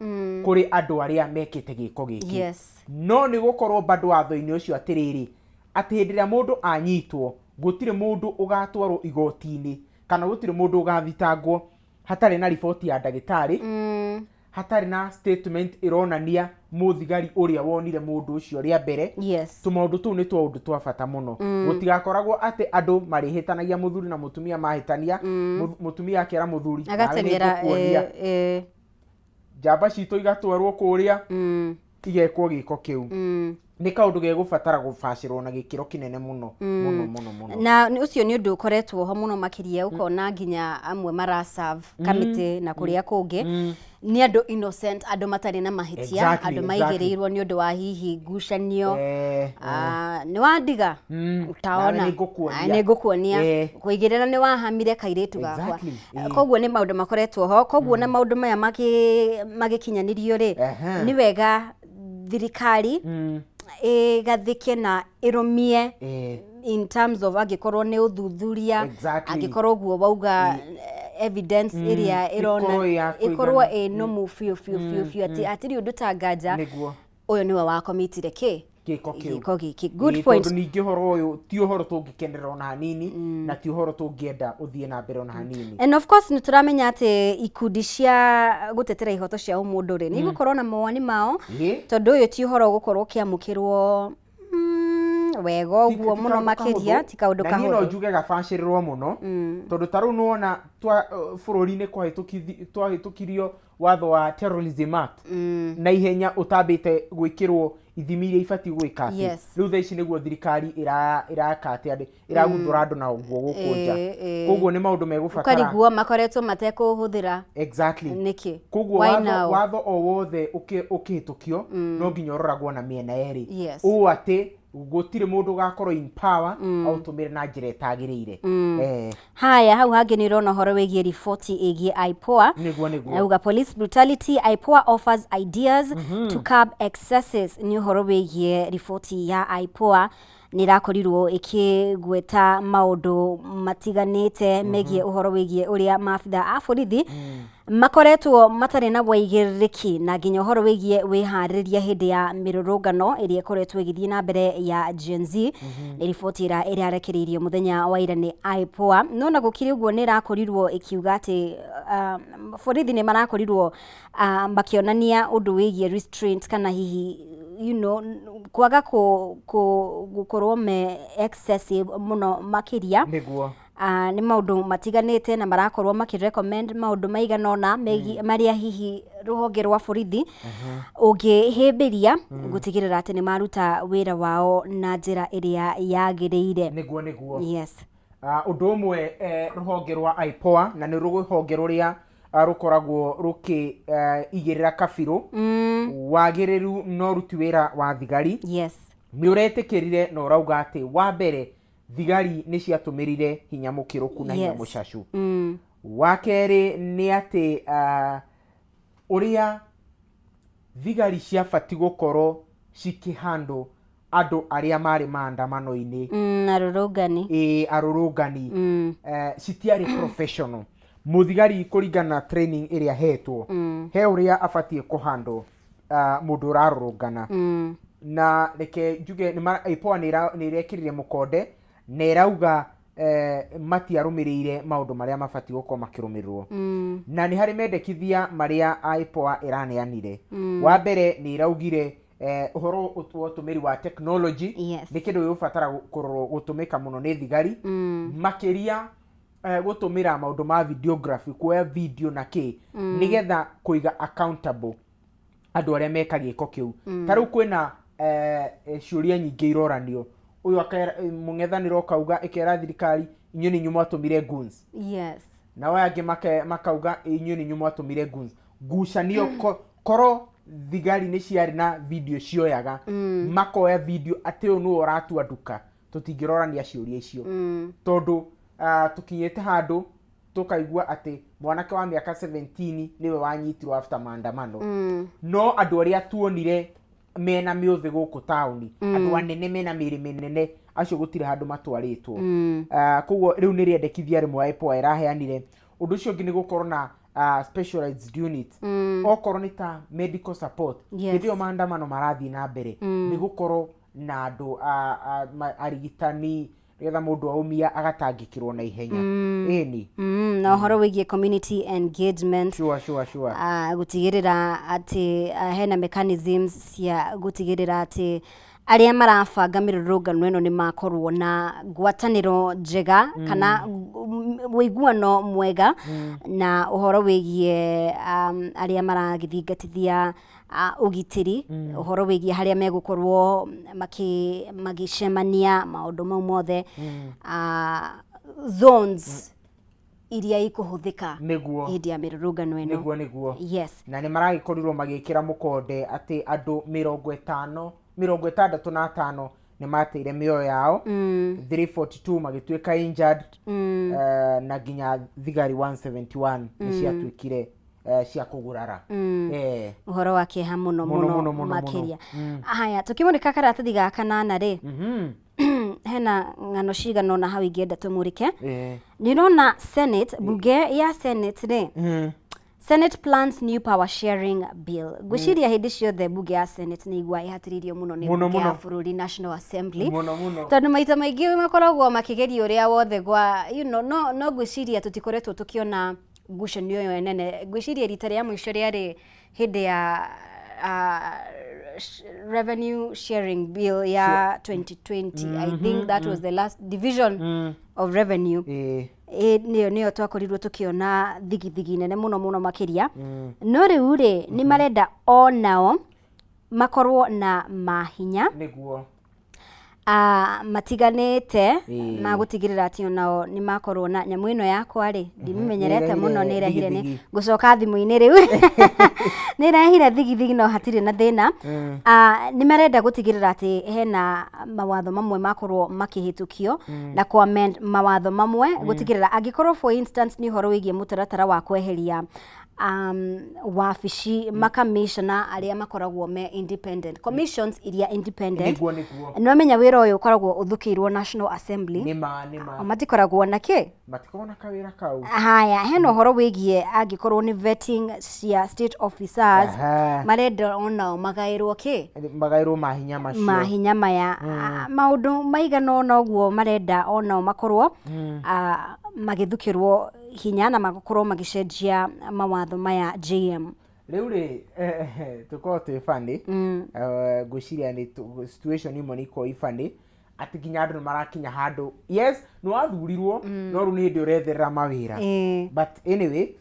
kũrĩ andũ arĩa mekĩte gĩko gĩkĩ, no nĩ gũkorwo bado watho-inĩ ũcio atĩrĩrĩ, atĩ hĩndĩ ĩrĩa mũndũ anyitwo, gũtirĩ mũndũ ũgatwarwo igoti-inĩ kana gũtirĩ mũndũ ũgathitangwo hatarĩ na riboti ya ndagĩtarĩ. Hatarĩ na statement ĩronania mũthigari ũrĩa wonire mũndũ ũcio rĩa mbere. Tũmaũndũ tũu nĩ tũũndũ twa bata mũno. Gũtigakoragwo atĩ andũ marĩhĩtanagia, mũthuri na mũtumia mahĩtania, mũtumia akera mũthuri, "Nawe nĩ Agateng'era ngũkuonia." Njamba citũ igatwarwo kũrĩa, igekwo gĩko kĩu. Nĩ kaũndũ gegũbatara gũbacĩrwo na gĩkĩro kĩnene mũno mũno mũno mũno. Na ũcio nĩ ũndũ ũkoretwo ho mũno makĩria, ũkona nginya amwe maraserve kamĩtĩ na kũrĩa kũngĩ nĩ andũ innocent, andũ matarĩ na mahĩtia, andũ maigĩrĩirwo nĩ ũndũ wa hihi ngucanio. Ah, nĩ wandiga. Utaona. Nawe nĩngũkuonia. Ah, nĩngũkuonia. Kũigĩrĩra nĩ wahamire kairĩtu gakwa. Koguo nĩ maũndũ makoretwo ho, koguo na maũndũ maya magĩkinyanĩrio rĩ, nĩ wega thirikari ĩgathĩke na ĩrũmie in terms of angĩkorwo nĩ ũthuthuria, angĩkorwo ũguo wauga, evidence ĩrĩa ĩrona ĩkorwo ya ĩkorwo kũigana. ĩ nũmu biũ biũ biũ biũ atĩ hatirĩ ũndũ ta nganja ũyũ nĩwe wakomitire kĩ gĩko kĩu. Gĩko gĩkĩ. Good point. Tondũ ningĩ ũhoro ũyũ ti ũhoro tũngĩkenera ona hanini, na ti ũhoro tũngĩenda ũthiĩ na mbere ona hanini. And of course nĩ tũramenya atĩ ikundi cia gũtetera ihoto cia ũmũndũ rĩ, nĩ igũkorwo na mawoni mao, tondũ ũyũ ti ũhoro ũgũkorwo ũkĩamũkĩrwo wega ũguo Ti mũno kaũndũ makĩria. kahũthũ, Ti kaũndũ na niĩ no kahũthũ. njuge gabacĩrĩrwo mũno, tondũ ta rĩu nĩwona bũrũri-inĩ twahĩtũkirio watho wa Terrorism Act na ihenya ũtambĩte gwĩkĩrwo ithimi iria ibatiĩ gwĩka atĩ rĩu thaa ici nĩguo thirikari ĩraka atĩ andĩ ĩraguthũra andũ na nguo gũkũ nja. Koguo nĩ maũndũ megũbatara Ũkarigwo makoretwo matekũhũthĩra nĩkĩ? Koguo Why watho, now? watho o wothe ũkĩhĩtũkio no nginya ũroragwo na mĩena yerĩ, ũũ atĩ gũtirĩ mũndũ ũgakorwo in power aũtũmĩre na njĩra ĩtagĩrĩire. Haya, hau hangĩ nĩ ũrona ũhoro wĩgiĩ riboti ĩgiĩ IPOA. Nĩguo. Auga police brutality, IPOA offers ideas to curb excesses. Nĩ ũhoro wĩgiĩ riboti ya IPOA, nĩ ĩrakorirwo ĩkĩgweta maũndũ matiganĩte megiĩ ũhoro wĩgiĩ ũrĩa maabitha a borithi makoretwo matarĩ na waigĩrĩrĩki, na nginya ũhoro wĩgiĩ wĩharĩrĩria hĩndĩ ya mĩrũrũngano ĩrĩa ĩkoretwo ĩgĩthiĩ na mbere ya Gen Z. Nĩ riboti ĩrĩa ĩrarekereirio mũthenya wa ira nĩ IPOA. No na gũkĩrĩ ũguo, nĩ ĩrakorirwo ĩkiuga atĩ borithi nĩ marakorirwo makĩonania ũndũ wĩgiĩ restraint, kana hihi kwaga gũkorwo me excessive mũno makĩria. Nĩ maũndũ matiganĩte na marakorwo makĩ recommend maũndũ maigana ũna marĩa hihi rũhonge rwa borithi ũngĩhĩmbĩria gũtigĩrĩra atĩ nĩ maruta wĩra wao na njĩra ĩrĩa yagĩrĩire. Nĩguo. Yes. Ũndũ ũmwe, rũhonge rwa IPOA, na nĩ rũhonge rũrĩa rũkoragwo rũkĩigĩrĩra kabirũ wagĩrĩru na ũruti wĩra wa thigari, nĩ ũretĩkĩrire na ũrauga atĩ wa mbere thigari nĩ ciatũmĩrire hinya mũkĩrũku na hinya mũcacu. Wa kerĩ nĩ atĩ ũrĩa thigari ciabati gũkorwo cikĩhandle andũ arĩa marĩ maandamano-inĩ, Arũrũngani. Ĩ, arũrũngani, citiarĩ professional. Mũthigari kũringana na training ĩrĩa ahetwo, he ũrĩa abatiĩ kũhandle mũndũ ũrarũrũngana. Na reke njuge IPOA nĩ ĩrekĩrire mũkonde na ĩrauga matiarũmĩrĩire maũndũ marĩa mabatiĩ gũkorwo makĩrũmĩrĩrwo. Na nĩ harĩ mendekithia marĩa IPOA ĩraneanire. Wa mbere nĩ ĩraugire ũhoro wa ũtũmĩri wa technology nĩ kĩndũ gĩgũbatara kũrorwo gũtũmĩka mũno nĩ thigari, makĩria gũtũmĩra maũndũ ma videography, kuoya video na kĩ, nĩgetha kũiga accountable andũ arĩa meka gĩko kĩu. Ta rĩu kwĩna ciũria nyingĩ iroranio, ũyũ akera mũng'ethanĩro ũkauga, ĩkera thirikari, inyuĩ nĩ inyuĩ mwatũmire goons, nao aya angĩ makauga inyuĩ nĩ inyuĩ mwatũmire goons. Ngucanio korwo thigari nĩ ciarĩ na video cioyaga, makoya video atĩ ũyũ nĩwe ũratua nduka, tũtingĩrorania ciũria icio, tondũ tũkinyĩte handũ tũkaigua atĩ mwanake wa mĩaka 17 nĩwe wanyitirwo after maandamano, no andũ arĩa tuonire mena mĩũthĩ gũkũ taũni, andũ anene mena mĩrĩ mĩnene, acio gũtirĩ handũ matwarĩtwo. Koguo rĩu nĩ rĩendekithia rĩmwe IPOA ĩraheanire. Ũndũ ũcio ũngĩ nĩ gũkorwo na specialized unit, okorwo nĩ ta medical support. Hĩndĩ ĩyo maandamano marathiĩ na mbere, nĩ gũkorwo na andũ arigitani. Nĩgetha mũndũ aumia agatangĩkĩrwo na ihenya. Ĩni. Na ũhoro wĩgiĩ community engagement. Sure. Gũtigĩrĩra atĩ hena mechanisms cia gũtigĩrĩra atĩ arĩa marabanga mĩrũrũngano ĩno nĩ makorwo na ngwatanĩro njega kana ũiguano mwega na ũhoro wĩgiĩ arĩa maragĩthingatithia ũgitĩri, ũhoro wĩgiĩ harĩa megũkorwo magĩcemania, maũndũ mau mothe, zones iria ikũhũthĩka hĩndĩ ya mĩrũrũngano ĩno. Nĩguo. Yes. Na nĩ maragĩkorirwo magĩkĩra mũkonde atĩ andũ 50, 65 nĩ mateire mĩoyo yao, 342 magĩtuĩka injured, na nginya thigari 171 nĩ ciatuĩkire cia kũgurara. Ũhoro wa kĩeha mũno. Mũno. Mũno. Mũno, mũno. Makĩria. Haya, tũkĩmũrĩka karatathi ga kanana rĩ, hena ng'ano cigana ũna hau ingĩenda tũmũrĩke. Nĩ ũrona Senate, bunge ya Senate rĩ, Senate plans new power sharing bill. Ngwĩciria hĩndĩ ciothe bunge ya Senate nĩ igua ĩhatĩrĩirio mũno nĩ Mũno, bunge ya mũno. bũrũri, National Assembly. Mũno mũno. Tondũ maita maingĩ makoragwo makĩgeria ũrĩa wothe gwa no ngwĩciria tũtikoretwo tũkĩona ngucanio ĩyo nene. Ngwĩciria rita rĩa mũico rĩarĩ hĩndĩ ya revenue sharing bill ya 2020. I think that was the last division of revenue. Ĩ nĩyo twakorirwo tũkĩona thigithigi nene mũno mũno makĩria. No rĩu rĩ, nĩ marenda onao makorwo na mahinya matiganĩte ma gũtigĩrĩra atĩ onao nĩ makorwo na nyamũ ĩno yakwa rĩ, ndimĩmenyerete mũno. Nĩ Nĩ ĩrehire nĩ thigithigi. Ngũcoka thimũ-inĩ rĩu, nĩ ĩrehire thigithigi, no hatirĩ na thĩna. Nĩ marenda gũtigĩrĩra atĩ hena mawatho mamwe makorwo makĩhĩtũkio na kũ amend mawatho mamwe, gũtigĩrĩra angĩkorwo, for instance, nĩ ũhoro wĩgiĩ mũtaratara wa kweheria wabici makamishona arĩa makoragwo me independent, commissions iria independent. Nĩguo. Nĩ wamenya wĩra ũyũ ũkoragwo ũthukĩirwo National Assembly. Nĩ ma. O matikoragwo na kĩ. Matikoragwo na kawĩra kau. Haya, hena ũhoro wĩgiĩ angĩkorwo nĩ vetting cia state officers, marenda onao magaĩrwo kĩ. Magaĩrwo mahinya macio. Mahinya maya. Maũndũ maigana ũna ũguo marenda onao makorwo magĩthukĩrwo hinya na makorwo magĩcenjia mawatho maya, JM. Rĩu rĩ, tũkorwo twĩ funny. Ngwĩciria nĩ situation imwe nĩ ikorwo i funny atĩ nginya andũ nĩ marakinya handũ, yes, nĩ wathurirwo, no rĩu nĩ hĩndĩ ũretherera mawĩra. But anyway,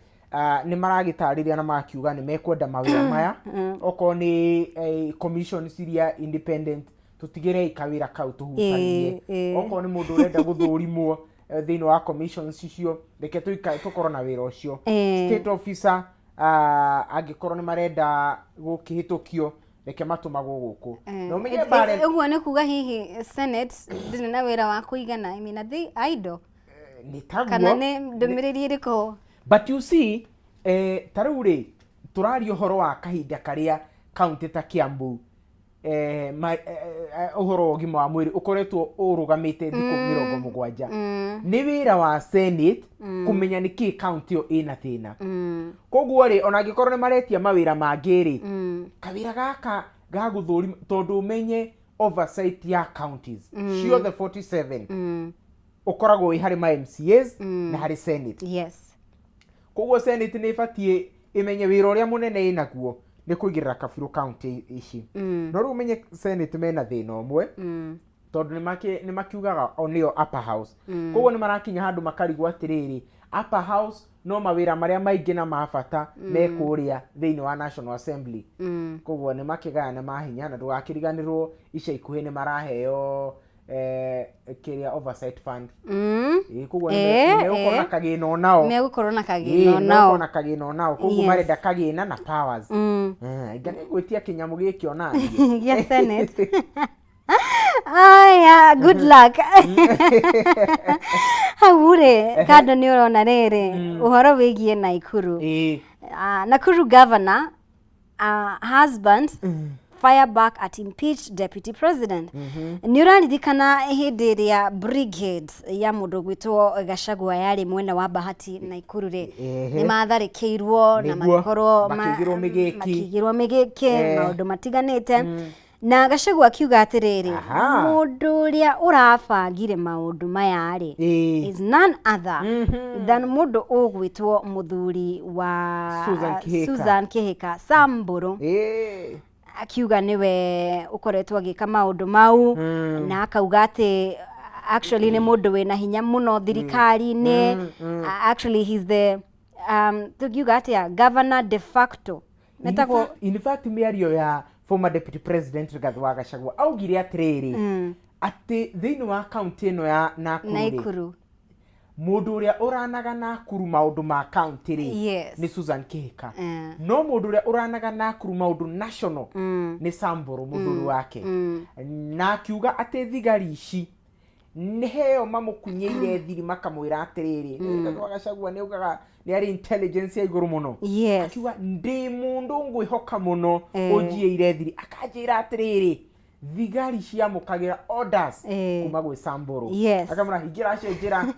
nĩ maragĩtarĩria na magakiuga nĩ mekwenda mawĩra maya, okorwo nĩ commissions iria independent, tũtigĩrei kawĩra kau tũhutanie. Okorwo nĩ mũndũ ũrenda gũthũrimwo thĩinĩ wa commissions icio, reke tũikare tũkorwo na wĩra ũcio. State officer, angĩkorwo nĩ marenda gũkĩhĩtũkio, reke matũmagwo gũkũ na ũmenye mbara. Ũguo nĩ kuga hihi Senate ndĩrĩ na wĩra wa kũigana? I mean, are they idle? Nĩ taguo. Kana nĩ ndũmĩrĩri ĩrĩkũ? But you see, ta rĩu rĩ, tũraria ũhoro wa kahinda karĩa kaunti ta Kiambu, ũhoro wa ũgima wa mwĩrĩ ũkoretwo ũrũgamĩte thikũ 70. Nĩ wĩra wa Senate kũmenya nĩkĩ kaunti ĩyo ĩna thĩna. Koguo rĩ, ona angĩkorwo nĩ maretia mawĩra mangĩ rĩ, kawĩra gaka ga gũthũrima, tondũ ũmenye oversight ya counties ciothe 47 ũkoragwo wĩ harĩ ma MCAs na harĩ Senate. Koguo Senate nĩ ĩbatiĩ ĩmenye wĩra ũrĩa mũnene ĩnaguo nĩ kũigĩrĩra kabirũ county ici. No rĩu ũmenye Senate mena thĩna ũmwe, tondũ nĩ makiugaga o nĩo upper house. Koguo nĩ marakinya handũ makarigwo atĩrĩrĩ, upper house no mawĩra marĩa maingĩ na ma bata me kũrĩa thĩinĩ wa National Assembly. Koguo nĩ makĩgayana mahinya, na ndũgakĩriganĩrwo ica ikuhĩ nĩ maraheo kĩrĩa, oversight fund. Ĩĩ, koguo nĩ megũkorwo na kagĩna onao. Megũkorwo na kagĩna onao. Megũkorwo na kagĩna onao, koguo marenda kagĩna na powers. Anga nĩ ngwĩtia kĩnyamũ gĩkĩ onaniĩ. Gĩa Senate. Aya, good luck. Hau rĩ kando nĩ ũrona rĩrĩ ũhoro wĩgiĩ Naikuru. Nakuru governor husband fire back at impeached deputy president. Nĩ ũraririkana hĩndĩ ĩrĩa brigade ya mũndũ gwĩtwo Gachagua yarĩ mwena wa Bahati, Naikuru rĩ, nĩ matharĩkĩirwo na magĩkorwo Makĩigĩrwo mĩgĩki. Makĩigĩrwo mĩgĩki, maũndũ matiganĩte. Na Gachagua akiuga atĩrĩrĩ, mũndũ ũrĩa ũrabangire maũndũ maya rĩ is none other than mũndũ ũgwĩtwo mũthuri wa Susan Kihika. Susan Kihika Samburu. Akiuga nĩwe ũkoretwo agĩka maũndũ mau, na akauga atĩ actually nĩ mũndũ wĩna hinya mũno thirikari-inĩ. Actually he's the tũngiuga atĩa, governor de facto. Metagwo In fact mĩario ya former deputy president Rigathi wa Gachagua augire atĩrĩrĩ, atĩ thĩinĩ wa kaunti ĩno ya Nakuru rĩ, Naikuru. Mũndũ ũrĩa ũranaga Nakuru maũndũ ma kaunti rĩ, nĩ Susan Kihika, no mũndũ ũrĩa ũranaga Nakuru maũndũ national nĩ Samburu, mũthuri wake. Na akiuga atĩ thigari ici nĩ heo mamũkunyĩire thiri, makamwĩra atĩrĩrĩ, Rigathi wa Gachagua nĩ augaga nĩ arĩ intelligence ya igũrũ mũno. Akiuga ndĩ mũndũ ngwĩhoka mũno, ũnjiĩire thiri akanjĩra atĩrĩrĩ, thigari ciamũkagĩra orders kuma gwĩ Samburu. Akamwĩra hingĩra acio njĩra,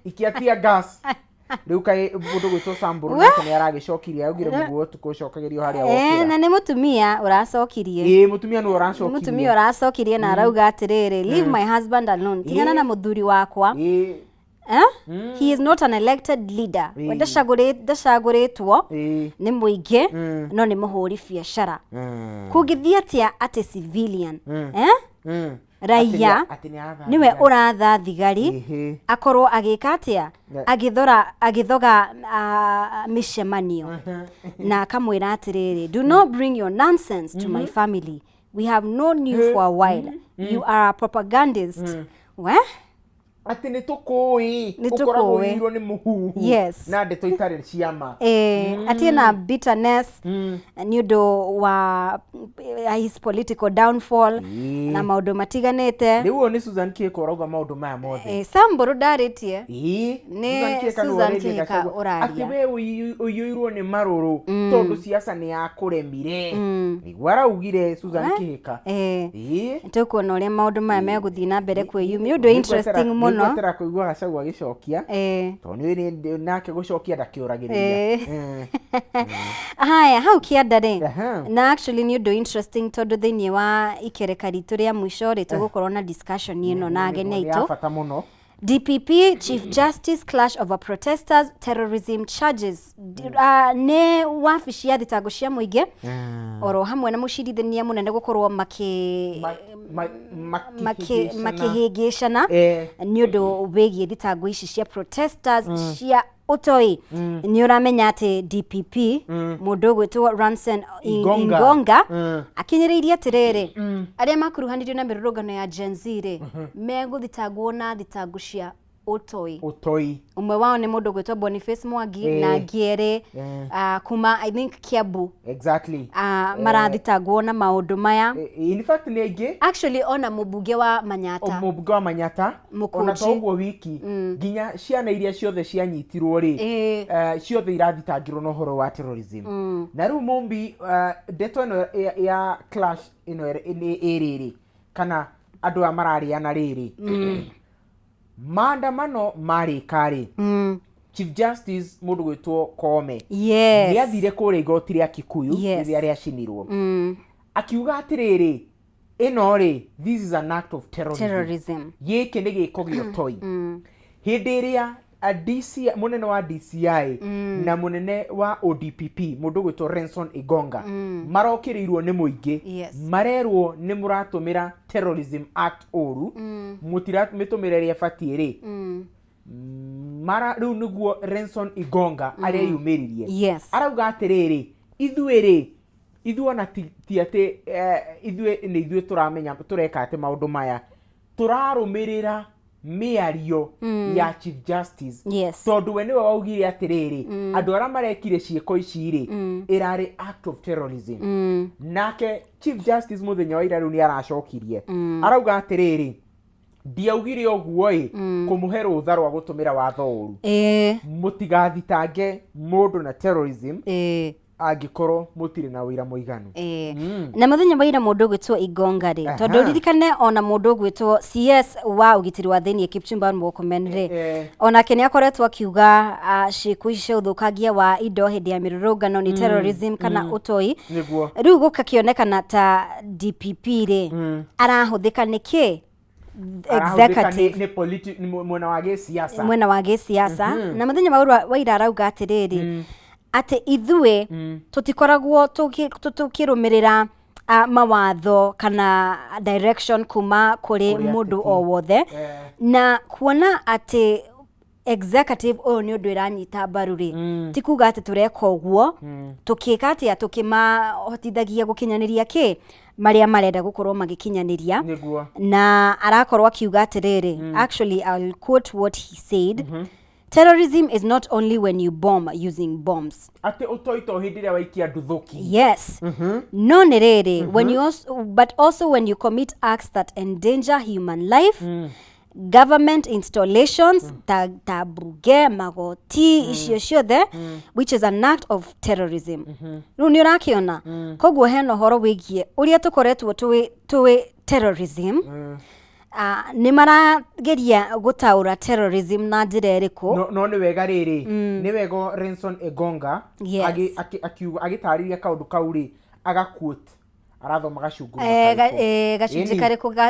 ikia tear gas. Rĩu kaĩ mũndũ gwĩtwo Samburu nake nĩ aragĩcokirie, augire mũguo ũtukũ ũcokagĩrio harĩa wokĩra. Na nĩ mũtumia ũracokirie. Ĩĩ, mũtumia nĩwe ũracokirie. Mũtumia ũracokirie na arauga atĩrĩrĩ, "Leave my husband alone, tigana na mũthuri wakwa." Eh? He is not an elected leader. We ndacagũrĩtwo nĩ mũingĩ, no nĩ mũhũri biacara. Kũngĩthiĩ atĩa atĩ civilian, eh? Raia Atĩ nĩ aratha nĩwe thigari. Ũratha thigari akorwo agĩka atĩa, agĩthoga mĩcemanio, na akamwĩra atĩrĩrĩ, "Do not bring your nonsense to my family. We have known you for a while. You are a propagandist." We Atĩ nĩ tũkũĩ. Nĩ ũkoragwo tũkũĩ. ũiyũirwo nĩ mũhuhu na ndeto itarĩ ciama. Atie na bitterness nĩ ũndũ wa his political downfall na maũndũ matiganĩte. Rĩu ũyũ nĩ Susan Kihika ũrauga maũndũ maya mothe. Samburu ndarĩtie. Nĩ Susan Kihika nĩwe Susan ũrairie Kihika Gachagua. ũraria. Atĩ we ũiyũirwo nĩ marũrũ tondũ siasa nĩ yakũremire, nĩguo araugire Susan Kihika. Tũkuona ũrĩa maũndũ maya megũthiĩ na mbere kwĩyumia, ũndũ interesting mũno. Nĩngwetera kũigua Gachagua agĩcokia, tondũ nĩ nake gũcokia ndakĩũragĩrĩria. Haya, hau kĩanda rĩ, na actually nĩ ũndũ interesting tondũ thĩinĩ wa ikereka ritũ rĩa mũico rĩ, tũgũkorwo na discussion ĩno na ageni Nĩ ya aitũ. bata mũno. DPP, Chief Justice clash over protesters terrorism charges. Nĩ wabici ya thitango cia mũingĩ oro hamwe na mũcirithania mũnene gũkorwo Makĩhĩngĩcana. Makĩhĩngĩcana nĩ ũndũ wĩgiĩ thitango ici cia protesters cia ũtoi. Nĩ ũramenya atĩ DPP, mũndũ ũgwĩtwo Ranson Ingonga. Ingonga akinyĩrĩirie atĩrĩrĩ, arĩa makuruhanirio na mĩrũrũngano ya Gen Z rĩ, megũthitangwo na thitango cia ũtoi. Ũtoi. Ũmwe wao nĩ mũndũ ũgwĩtwo Boniface Mwangi na angĩ erĩ kuma I think Kiambu, marathitangwo na maũndũ maya. In fact nĩ aingĩ. Actually ona mũmbunge wa Manyata. Mũmbunge wa Manyata. Mũkũnji. Ona to ũguo wiki, nginya ciana iria ciothe cianyitirwo rĩ, ciothe irathitangirwo na ũhoro wa terrorism. Na rĩu Mumbi, ndeto ĩno ya clash ĩno nĩ ĩrĩrĩ kana andũ aya mararĩana rĩrĩ, maandamano marĩka rĩ, Chief Justice mũndũ gwĩtwo Koome nĩ athire kũrĩa igoti rĩa Kikuyu rĩrĩa rĩacinirwo, akiuga atĩrĩrĩ, ĩno rĩ, this is an act of terrorism. Terrorism. Gĩkĩ nĩ gĩko gĩa ũtoi. Hĩndĩ ĩrĩa a DC, mũnene wa DCI na mũnene wa ODPP, mũndũ ũgwĩtwo Renson Igonga, marokĩrĩirwo nĩ mũingĩ, marerwo nĩ mũratũmĩra Terrorism Act ũru, mũtiramĩtũmĩra ĩrĩa ĩbatiĩ rĩ, mara rĩu nĩguo Renson Igonga areyumĩririe, arauga atĩrĩrĩ, ithuĩ rĩ, ithuĩ ona ti atĩ ithuĩ nĩ ithuĩ tũramenya tũreka atĩ maũndũ maya, tũrarũmĩrĩra mĩario ya Chief Justice, tondũ we nĩwe waugire atĩrĩrĩ, andũ arĩa marekire ciĩko ici rĩ, ĩrarĩ act of terrorism. Nake Chief Justice mũthenya wa ira rĩu nĩ aracokirie, arauga atĩrĩrĩ, ndiaugire ũguo ĩ kũmũhe rũtha rwa gũtũmĩra watho ũru, mũtigathitange mũndũ na terrorism. Angĩkorwo mũtirĩ na ũira mũiganu. Na mũthenya wa ira mũndũ ũgwĩtwo Igonga rĩ, tondũ ririkane ona mũndũ ũgwĩtwo CS wa ũgitĩri wa thĩiniĩ Kipchumba Murkomen rĩ, onake nĩ akoretwo akiuga ciĩko ici cia ũthũkangia wa indo hĩndĩ ya mĩrũrũngano nĩ terrorism kana ũtoi. Rĩu gũgakĩonekana ta DPP rĩ, arahũthĩka nĩkĩ? Arahũthĩka Executive. Nĩ mwena wa gĩsiasa. Mwena wa gĩsiasa. Na mũthenya wa waira arauga atĩrĩrĩ, atĩ ithuĩ tũtikoragwo tũkĩrũmĩrĩra mawatho kana direction kuma kũrĩ kũrĩ mũndũ ateti. O wothe. Na kuona atĩ executive ũyũ nĩ ũndũ ĩranyita mbaru rĩ, ti kuga atĩ tũreka ũguo tũkĩka atĩa, tũkĩmahotithagia gũkinyanĩria kĩ marĩa marenda gũkorwo magĩkinyanĩria. Na arakorwo akiuga atĩrĩrĩ, actually I'll quote what he said: "Terrorism is not only when you bomb using bombs." Atĩ ũtoi to hĩndĩ ĩrĩa waikia nduthũki. Yes, no nĩ rĩrĩ, when you also, but also when you commit acts that endanger human life, government installations, ta bunge, magoti, icio ciothe, which is an act of terrorism. Rĩu nĩ ũrakĩona koguo hena ũhoro wĩgiĩ ũrĩa tũkoretwo tũĩ terrorism. Nĩ marageria gũtaũra terrorism na njĩra ĩrĩkũ? No nĩ wega rĩrĩ, nĩ wega Renson Egonga akiuga, agĩtarĩria kaũndũ kau rĩ, agaquote, arathoma gacunguru karĩkũ. Gacunjĩ Ĩni. Karĩkũ ga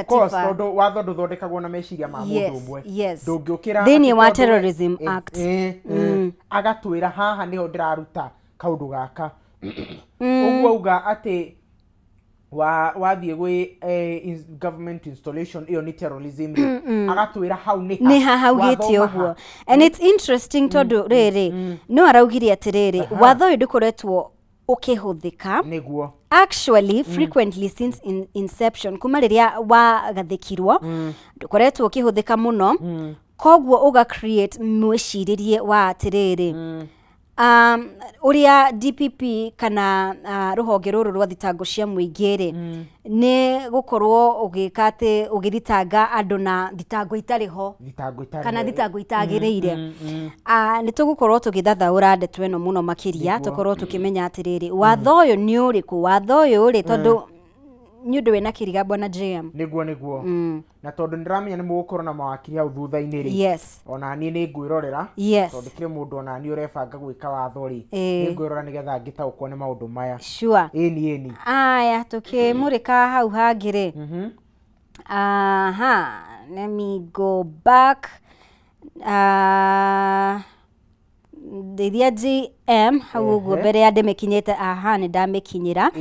Of course, gatiba? Tondũ watho ndũthondekagwo na meciria ma mũndũ ũmwe. Ndũngĩũkĩra Thĩinĩ atĩ wa tondũ Terrorism Act. Agatwĩra haha nĩho ndĩraruta kaũndũ gaka ũguo, auga atĩ wathiĩ gwĩ government installation, ĩyo nĩ terrorism rĩ, agatwĩra hau nĩ Nĩ ha haugĩte Wathoma ũguo? ha? And it's interesting tondũ rĩrĩ, no araugire atĩrĩrĩ, watho ũyũ ndũkoretwo ũkĩhũthĩka actually frequently since inception, kuma rĩrĩa wagathĩkirwo ndũkoretwo ũkĩhũthĩka mũno. Koguo ũga create mwĩcirĩrie wa atĩrĩrĩ, ũrĩa DPP kana rũhonge rũrũ rwa thitango cia mũingĩ rĩ, nĩ gũkorwo ũgĩka atĩ ũgĩthitanga andũ na thitango itarĩ ho thitango itarĩ kana ho. Thitango itagĩrĩire. Nĩ tũgũkorwo tũgĩthathaũra ndeto ĩno mũno makĩria, tũkorwo tũkĩmenya atĩrĩrĩ, watho ũyũ nĩ ũrĩkũ, watho ũyũ rĩ, tondũ nĩ ũndũ wĩna kĩriga, bwana JM. Nĩguo. Na tondũ nĩndĩramenya nĩ mũgũkorwo na mawakiri hau thutha-inĩ rĩ, ona niĩ nĩ ngwĩrorera, tondũ kĩrĩ mũndũ ona niĩ ũrebanga gwĩka watho rĩ, nĩ ngwĩrora nĩgetha ngĩtaũkwo nĩ maũndũ maya. Ĩni. Aya, tũkĩmũrĩka hau hangĩ rĩ, aha, let me go back. Ndeithia GM hau ũguo mbere ya ndĩmĩkinyĩte. Aha, nĩ ndamĩkinyĩra.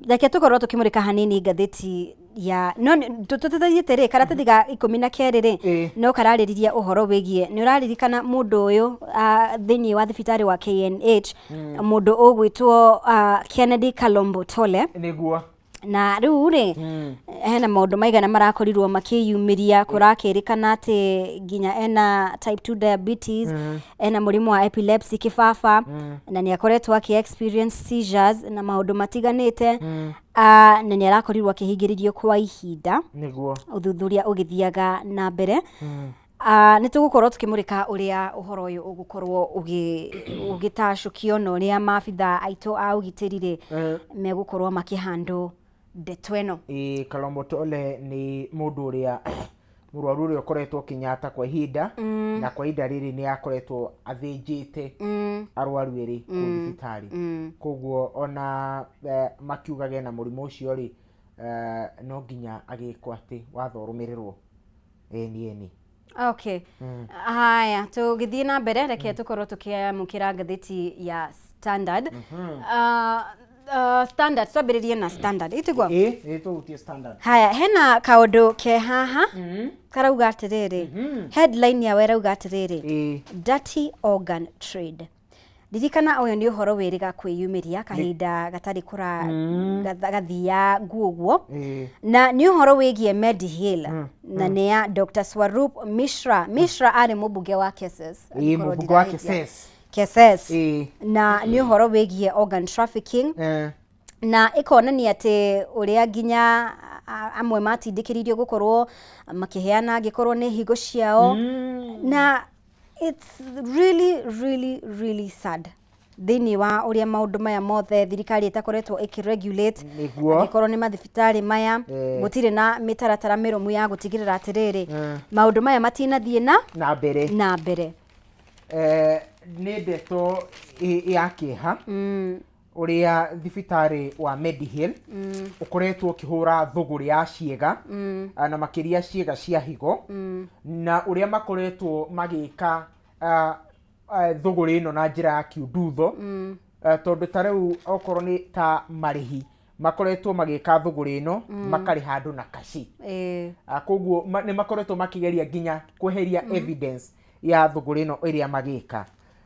Reke tũkorwo tũkĩmũrĩka hanini ngathĩti ya no tũtathiĩte rĩ, karatathi ga 12 rĩ, no kararĩrĩria ũhoro wĩgiĩ, nĩ ũraririkana mũndũ ũyũ thĩinĩ wa thibitarĩ wa KNH, mũndũ ũgwĩtwo Kennedy Kalombo Tole? Na rĩu rĩ, hena maũndũ maigana marakorirwo makĩyumĩria, kũrakĩrĩkana atĩ nginya ena type 2 diabetes, ena mũrimũ wa epilepsy kĩbaba, na nĩ akoretwo akĩ experience seizures na maũndũ matiganĩte. Na nĩ arakorirwo akĩhingĩrĩrio kwa ihinda ũthuthuria ũgĩthiaga na mbere. Nĩ tũgũkorwo tũkĩmũrĩka ũrĩa ũhoro ũyũ ũgũkorwo ũgĩtacũkio na ũrĩa maabitha aitũ a ũgitĩri rĩ megũkorwo makĩhandũ ndeto ĩno. Ĩĩ, Kalombo Tole nĩ mũndũ ũrĩa mũrwaru ũrĩa ũkoretwo Kenyatta kwa ihinda, na kwa ihinda rĩrĩ nĩ akoretwo athĩnjĩte arwaru erĩ kũu thibitarĩ. Koguo ona makiugaga ena mũrimũ ũcio rĩ, no nginya agĩkwo atĩ watho ũrũmĩrĩrwo. Ĩni. Okay. Haya, tũgĩthiĩ na mbere, reke tũkorwo tũkĩamũkĩra ngathĩti ya Standard. Standard, twambĩrĩrie na Standard, ĩtiguo? Ĩĩ, tũhutie Standard. Haya, hena kaũndũ ke haha karauga atĩrĩrĩ, headline yao ĩrauga atĩrĩrĩ, "Dirty organ trade." Ririkana ũyũ nĩ ũhoro wĩrĩga kwĩyumĩria kahinda gatarĩ kũra gathia nguo ũguo, na nĩ ũhoro wĩgiĩ Mediheal, na nĩ ya Dr. Swarup Mishra. Mishra arĩ mũmbunge wa Keses, angĩkorwo Mũmbunge wa ndirahĩtia. Keses. Keses. Na nĩ ũhoro wĩgiĩ organ trafficking, na ĩkonania atĩ ũrĩa nginya amwe matindĩkĩrĩirio gũkorwo makĩheana angĩkorwo nĩ higo ciao, na It's really really really sad thĩinĩ wa ũrĩa maũndũ maya mothe thirikari ĩtakoretwo ĩkĩregulate. Nĩguo. Angĩkorwo nĩ mathibitarĩ maya, gũtirĩ na mĩtaratara mĩrũmu ya gũtigĩrĩra atĩrĩrĩ, maũndũ maya matinathiĩ na na mbere. Na mbere. Nĩ ndeto ya kĩeha ũrĩa thibitarĩ wa Medihill ũkoretwo ũkĩhũra thũgũrĩ ya ciĩga, na makĩria ciĩga cia higo, na ũrĩa makoretwo magĩka thũgũrĩ ĩno na njĩra ya kiundutho, tondũ ta rĩu okorwo nĩ ta marĩhi makoretwo magĩka thũgũrĩ ĩno, makarĩha andũ na kaci. Koguo nĩ makoretwo makĩgeria nginya kweheria evidence ya thũgũrĩ ĩno ĩrĩa magĩka.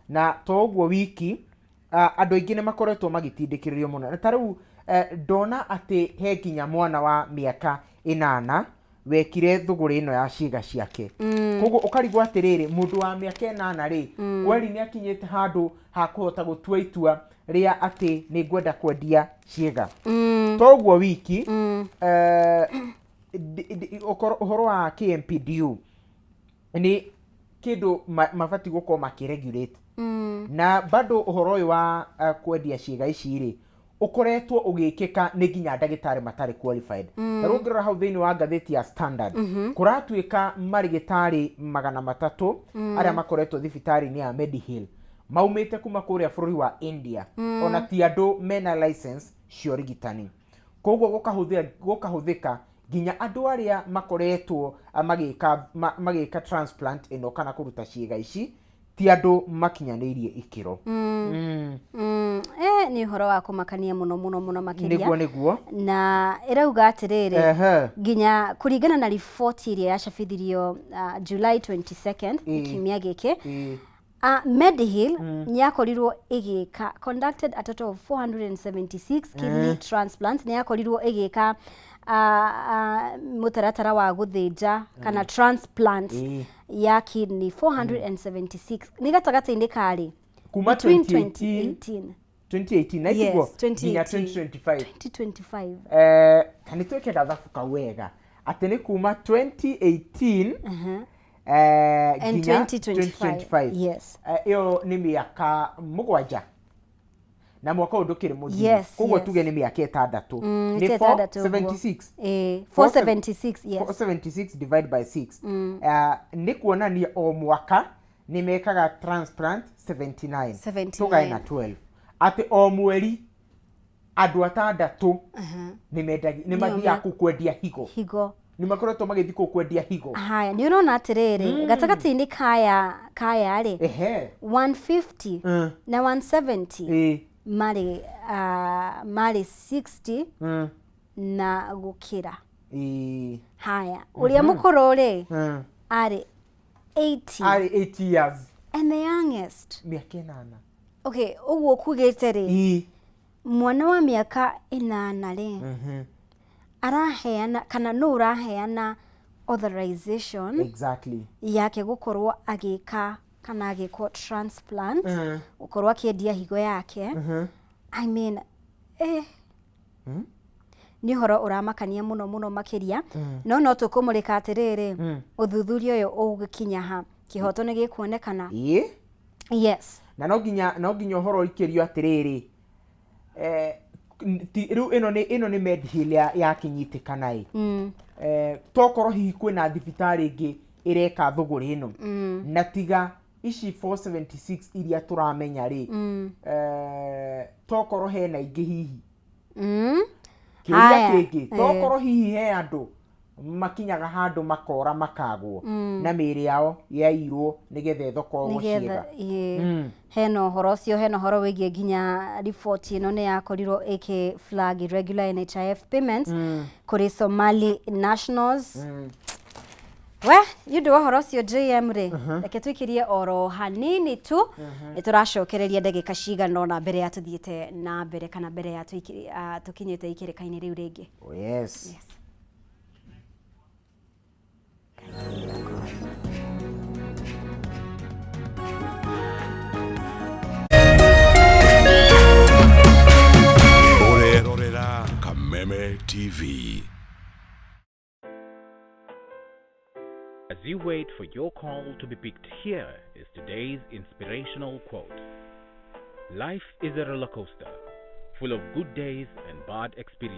Na to ũguo wiki, andũ aingĩ nĩ makoretwo magĩtindĩkĩrĩrio mũno. Na ta rĩu ndona atĩ he nginya mwana wa mĩaka 8 wekire thũgũrĩ ĩno ya ciĩga ciake. Koguo ũkarigwo atĩrĩrĩ, mũndũ wa mĩaka 8 rĩ, kweri nĩ akinyĩte handũ ha kũhota gũtua itua rĩa atĩ nĩ ngwenda kwendia ciĩga? To ũguo wiki, ũhoro wa KMPDU nĩ kĩndũ mabatiĩ gũkorwo makĩregulate. Na bado ũhoro ũyũ wa kwendia ciĩga ici rĩ, ũkoretwo ũgĩkĩka nĩ nginya ndagĩtarĩ matarĩ qualified. Ta rĩu ũngĩrora hau thĩinĩ wa ngathĩti ya Standard, kũratuĩka marĩgĩtarĩ 300 arĩa makoretwo thibitarĩ-inĩ ya Medihill maumĩte kuma kũrĩa bũrũri wa India, ona ti andũ mena license cia ũrigitani. Koguo gũkahũthĩka nginya andũ arĩa makoretwo magĩka transplant ĩno kana kũruta ciĩga ici ti andũ makinyanĩirie ikĩro. Nĩ ũhoro wa kũmakania mũno mũno mũno makĩria. Nĩguo, nĩguo. Na ĩrauga atĩrĩrĩ, nginya kũringana na riboti ĩrĩa yacabithirio July 22nd, kiumia gĩkĩ, Medihill nĩ yakorirwo ĩgĩka conducted a total of 476 kidney transplants. Nĩ yakorirwo ĩgĩka mũtaratara wa gũthĩnja kana transplants ya kidney 476 nĩ gatagatĩ-inĩ karĩ kuma between 2018. 2018. 2018 na Yes, itiguo nginya 2018. 2025. 2025. Ka nĩ twĩke gathabu kau wega atĩ nĩ kuma 2018 and nginya 2025. 2025. Yes. Ĩyo nĩ mĩaka 7 na mwaka ũyũ ndũkĩrĩ mũthiru. Koguo tuge nĩ mĩaka 6. Nĩ nĩ 6 ũguo. 476. 476, yes. 476 divide by 6 nĩ kuonania o mwaka nĩ mekaga transplant 79. 79. Tũgae na 12 atĩ o mweri andũ 6 nĩ mathiaga kũu kwendia higo. Higo. Nĩ makoretwo magĩthiĩ kũu kwendia higo. Haya, nĩ ũrona atĩrĩrĩ, gatagatĩ-inĩ kaya rĩ, 150 na 170 marĩ 60 na gũkĩra. Haya, ũrĩa mũkũrũ rĩ, arĩ 80. Arĩ 80 years. And the youngest mĩaka 8. Okay, ũguo kugĩte rĩ, mwana wa mĩaka 8 rĩ, araheana kana nũ ũraheana authorization yake gũkorwo agĩka kana agĩkwo transplant, gũkorwo akĩendia higo yake? I mean, nĩ ũhoro ũramakania mũno mũno makĩria. No tũkũmũrĩka atĩrĩrĩ, ũthuthuria ũyũ ũgũkinya ha, kĩhoto nĩ gĩkuonekana? Yes. Na no nginya ũhoro ũikĩrio atĩrĩrĩ, rĩu ĩno nĩ Medihill yakinyitĩkana ĩ, tokorwo hihi kwĩna thibitarĩ ĩngĩ ĩreka thũgũrĩ ĩno na tiga ici 476 iria tũramenya rĩ, tokorwo hena ingĩ hihi. Kĩũria Haya, kĩngĩ, tokorwo hihi he andũ makinyaga handũ makora makagwo na mĩĩrĩ yao yairwo nĩgetha ĩthokorwo nĩgetha ciĩga. Ĩĩ. Hena ũhoro ũcio, hena ũhoro wĩgiĩ nginya riboti ĩno nĩ yakorirwo ĩkĩ flag irregular NHIF payments kũrĩ Somali nationals. We nĩ ũndũ wa ũhoro ũcio, JM rĩ, reke tũikĩrie oro hanini tu, nĩ tũracokereria ndagĩka cigana ũna mbere ya tũthiĩte na mbere kana mbere ya tũkinyĩte ikĩrĩka-inĩ rĩu rĩngĩ. Oh, yes. Yes. Ũrerorera Kameme TV. As you wait for your call to be picked, here is today's inspirational quote. Life is a roller coaster, full of good days and bad experiences.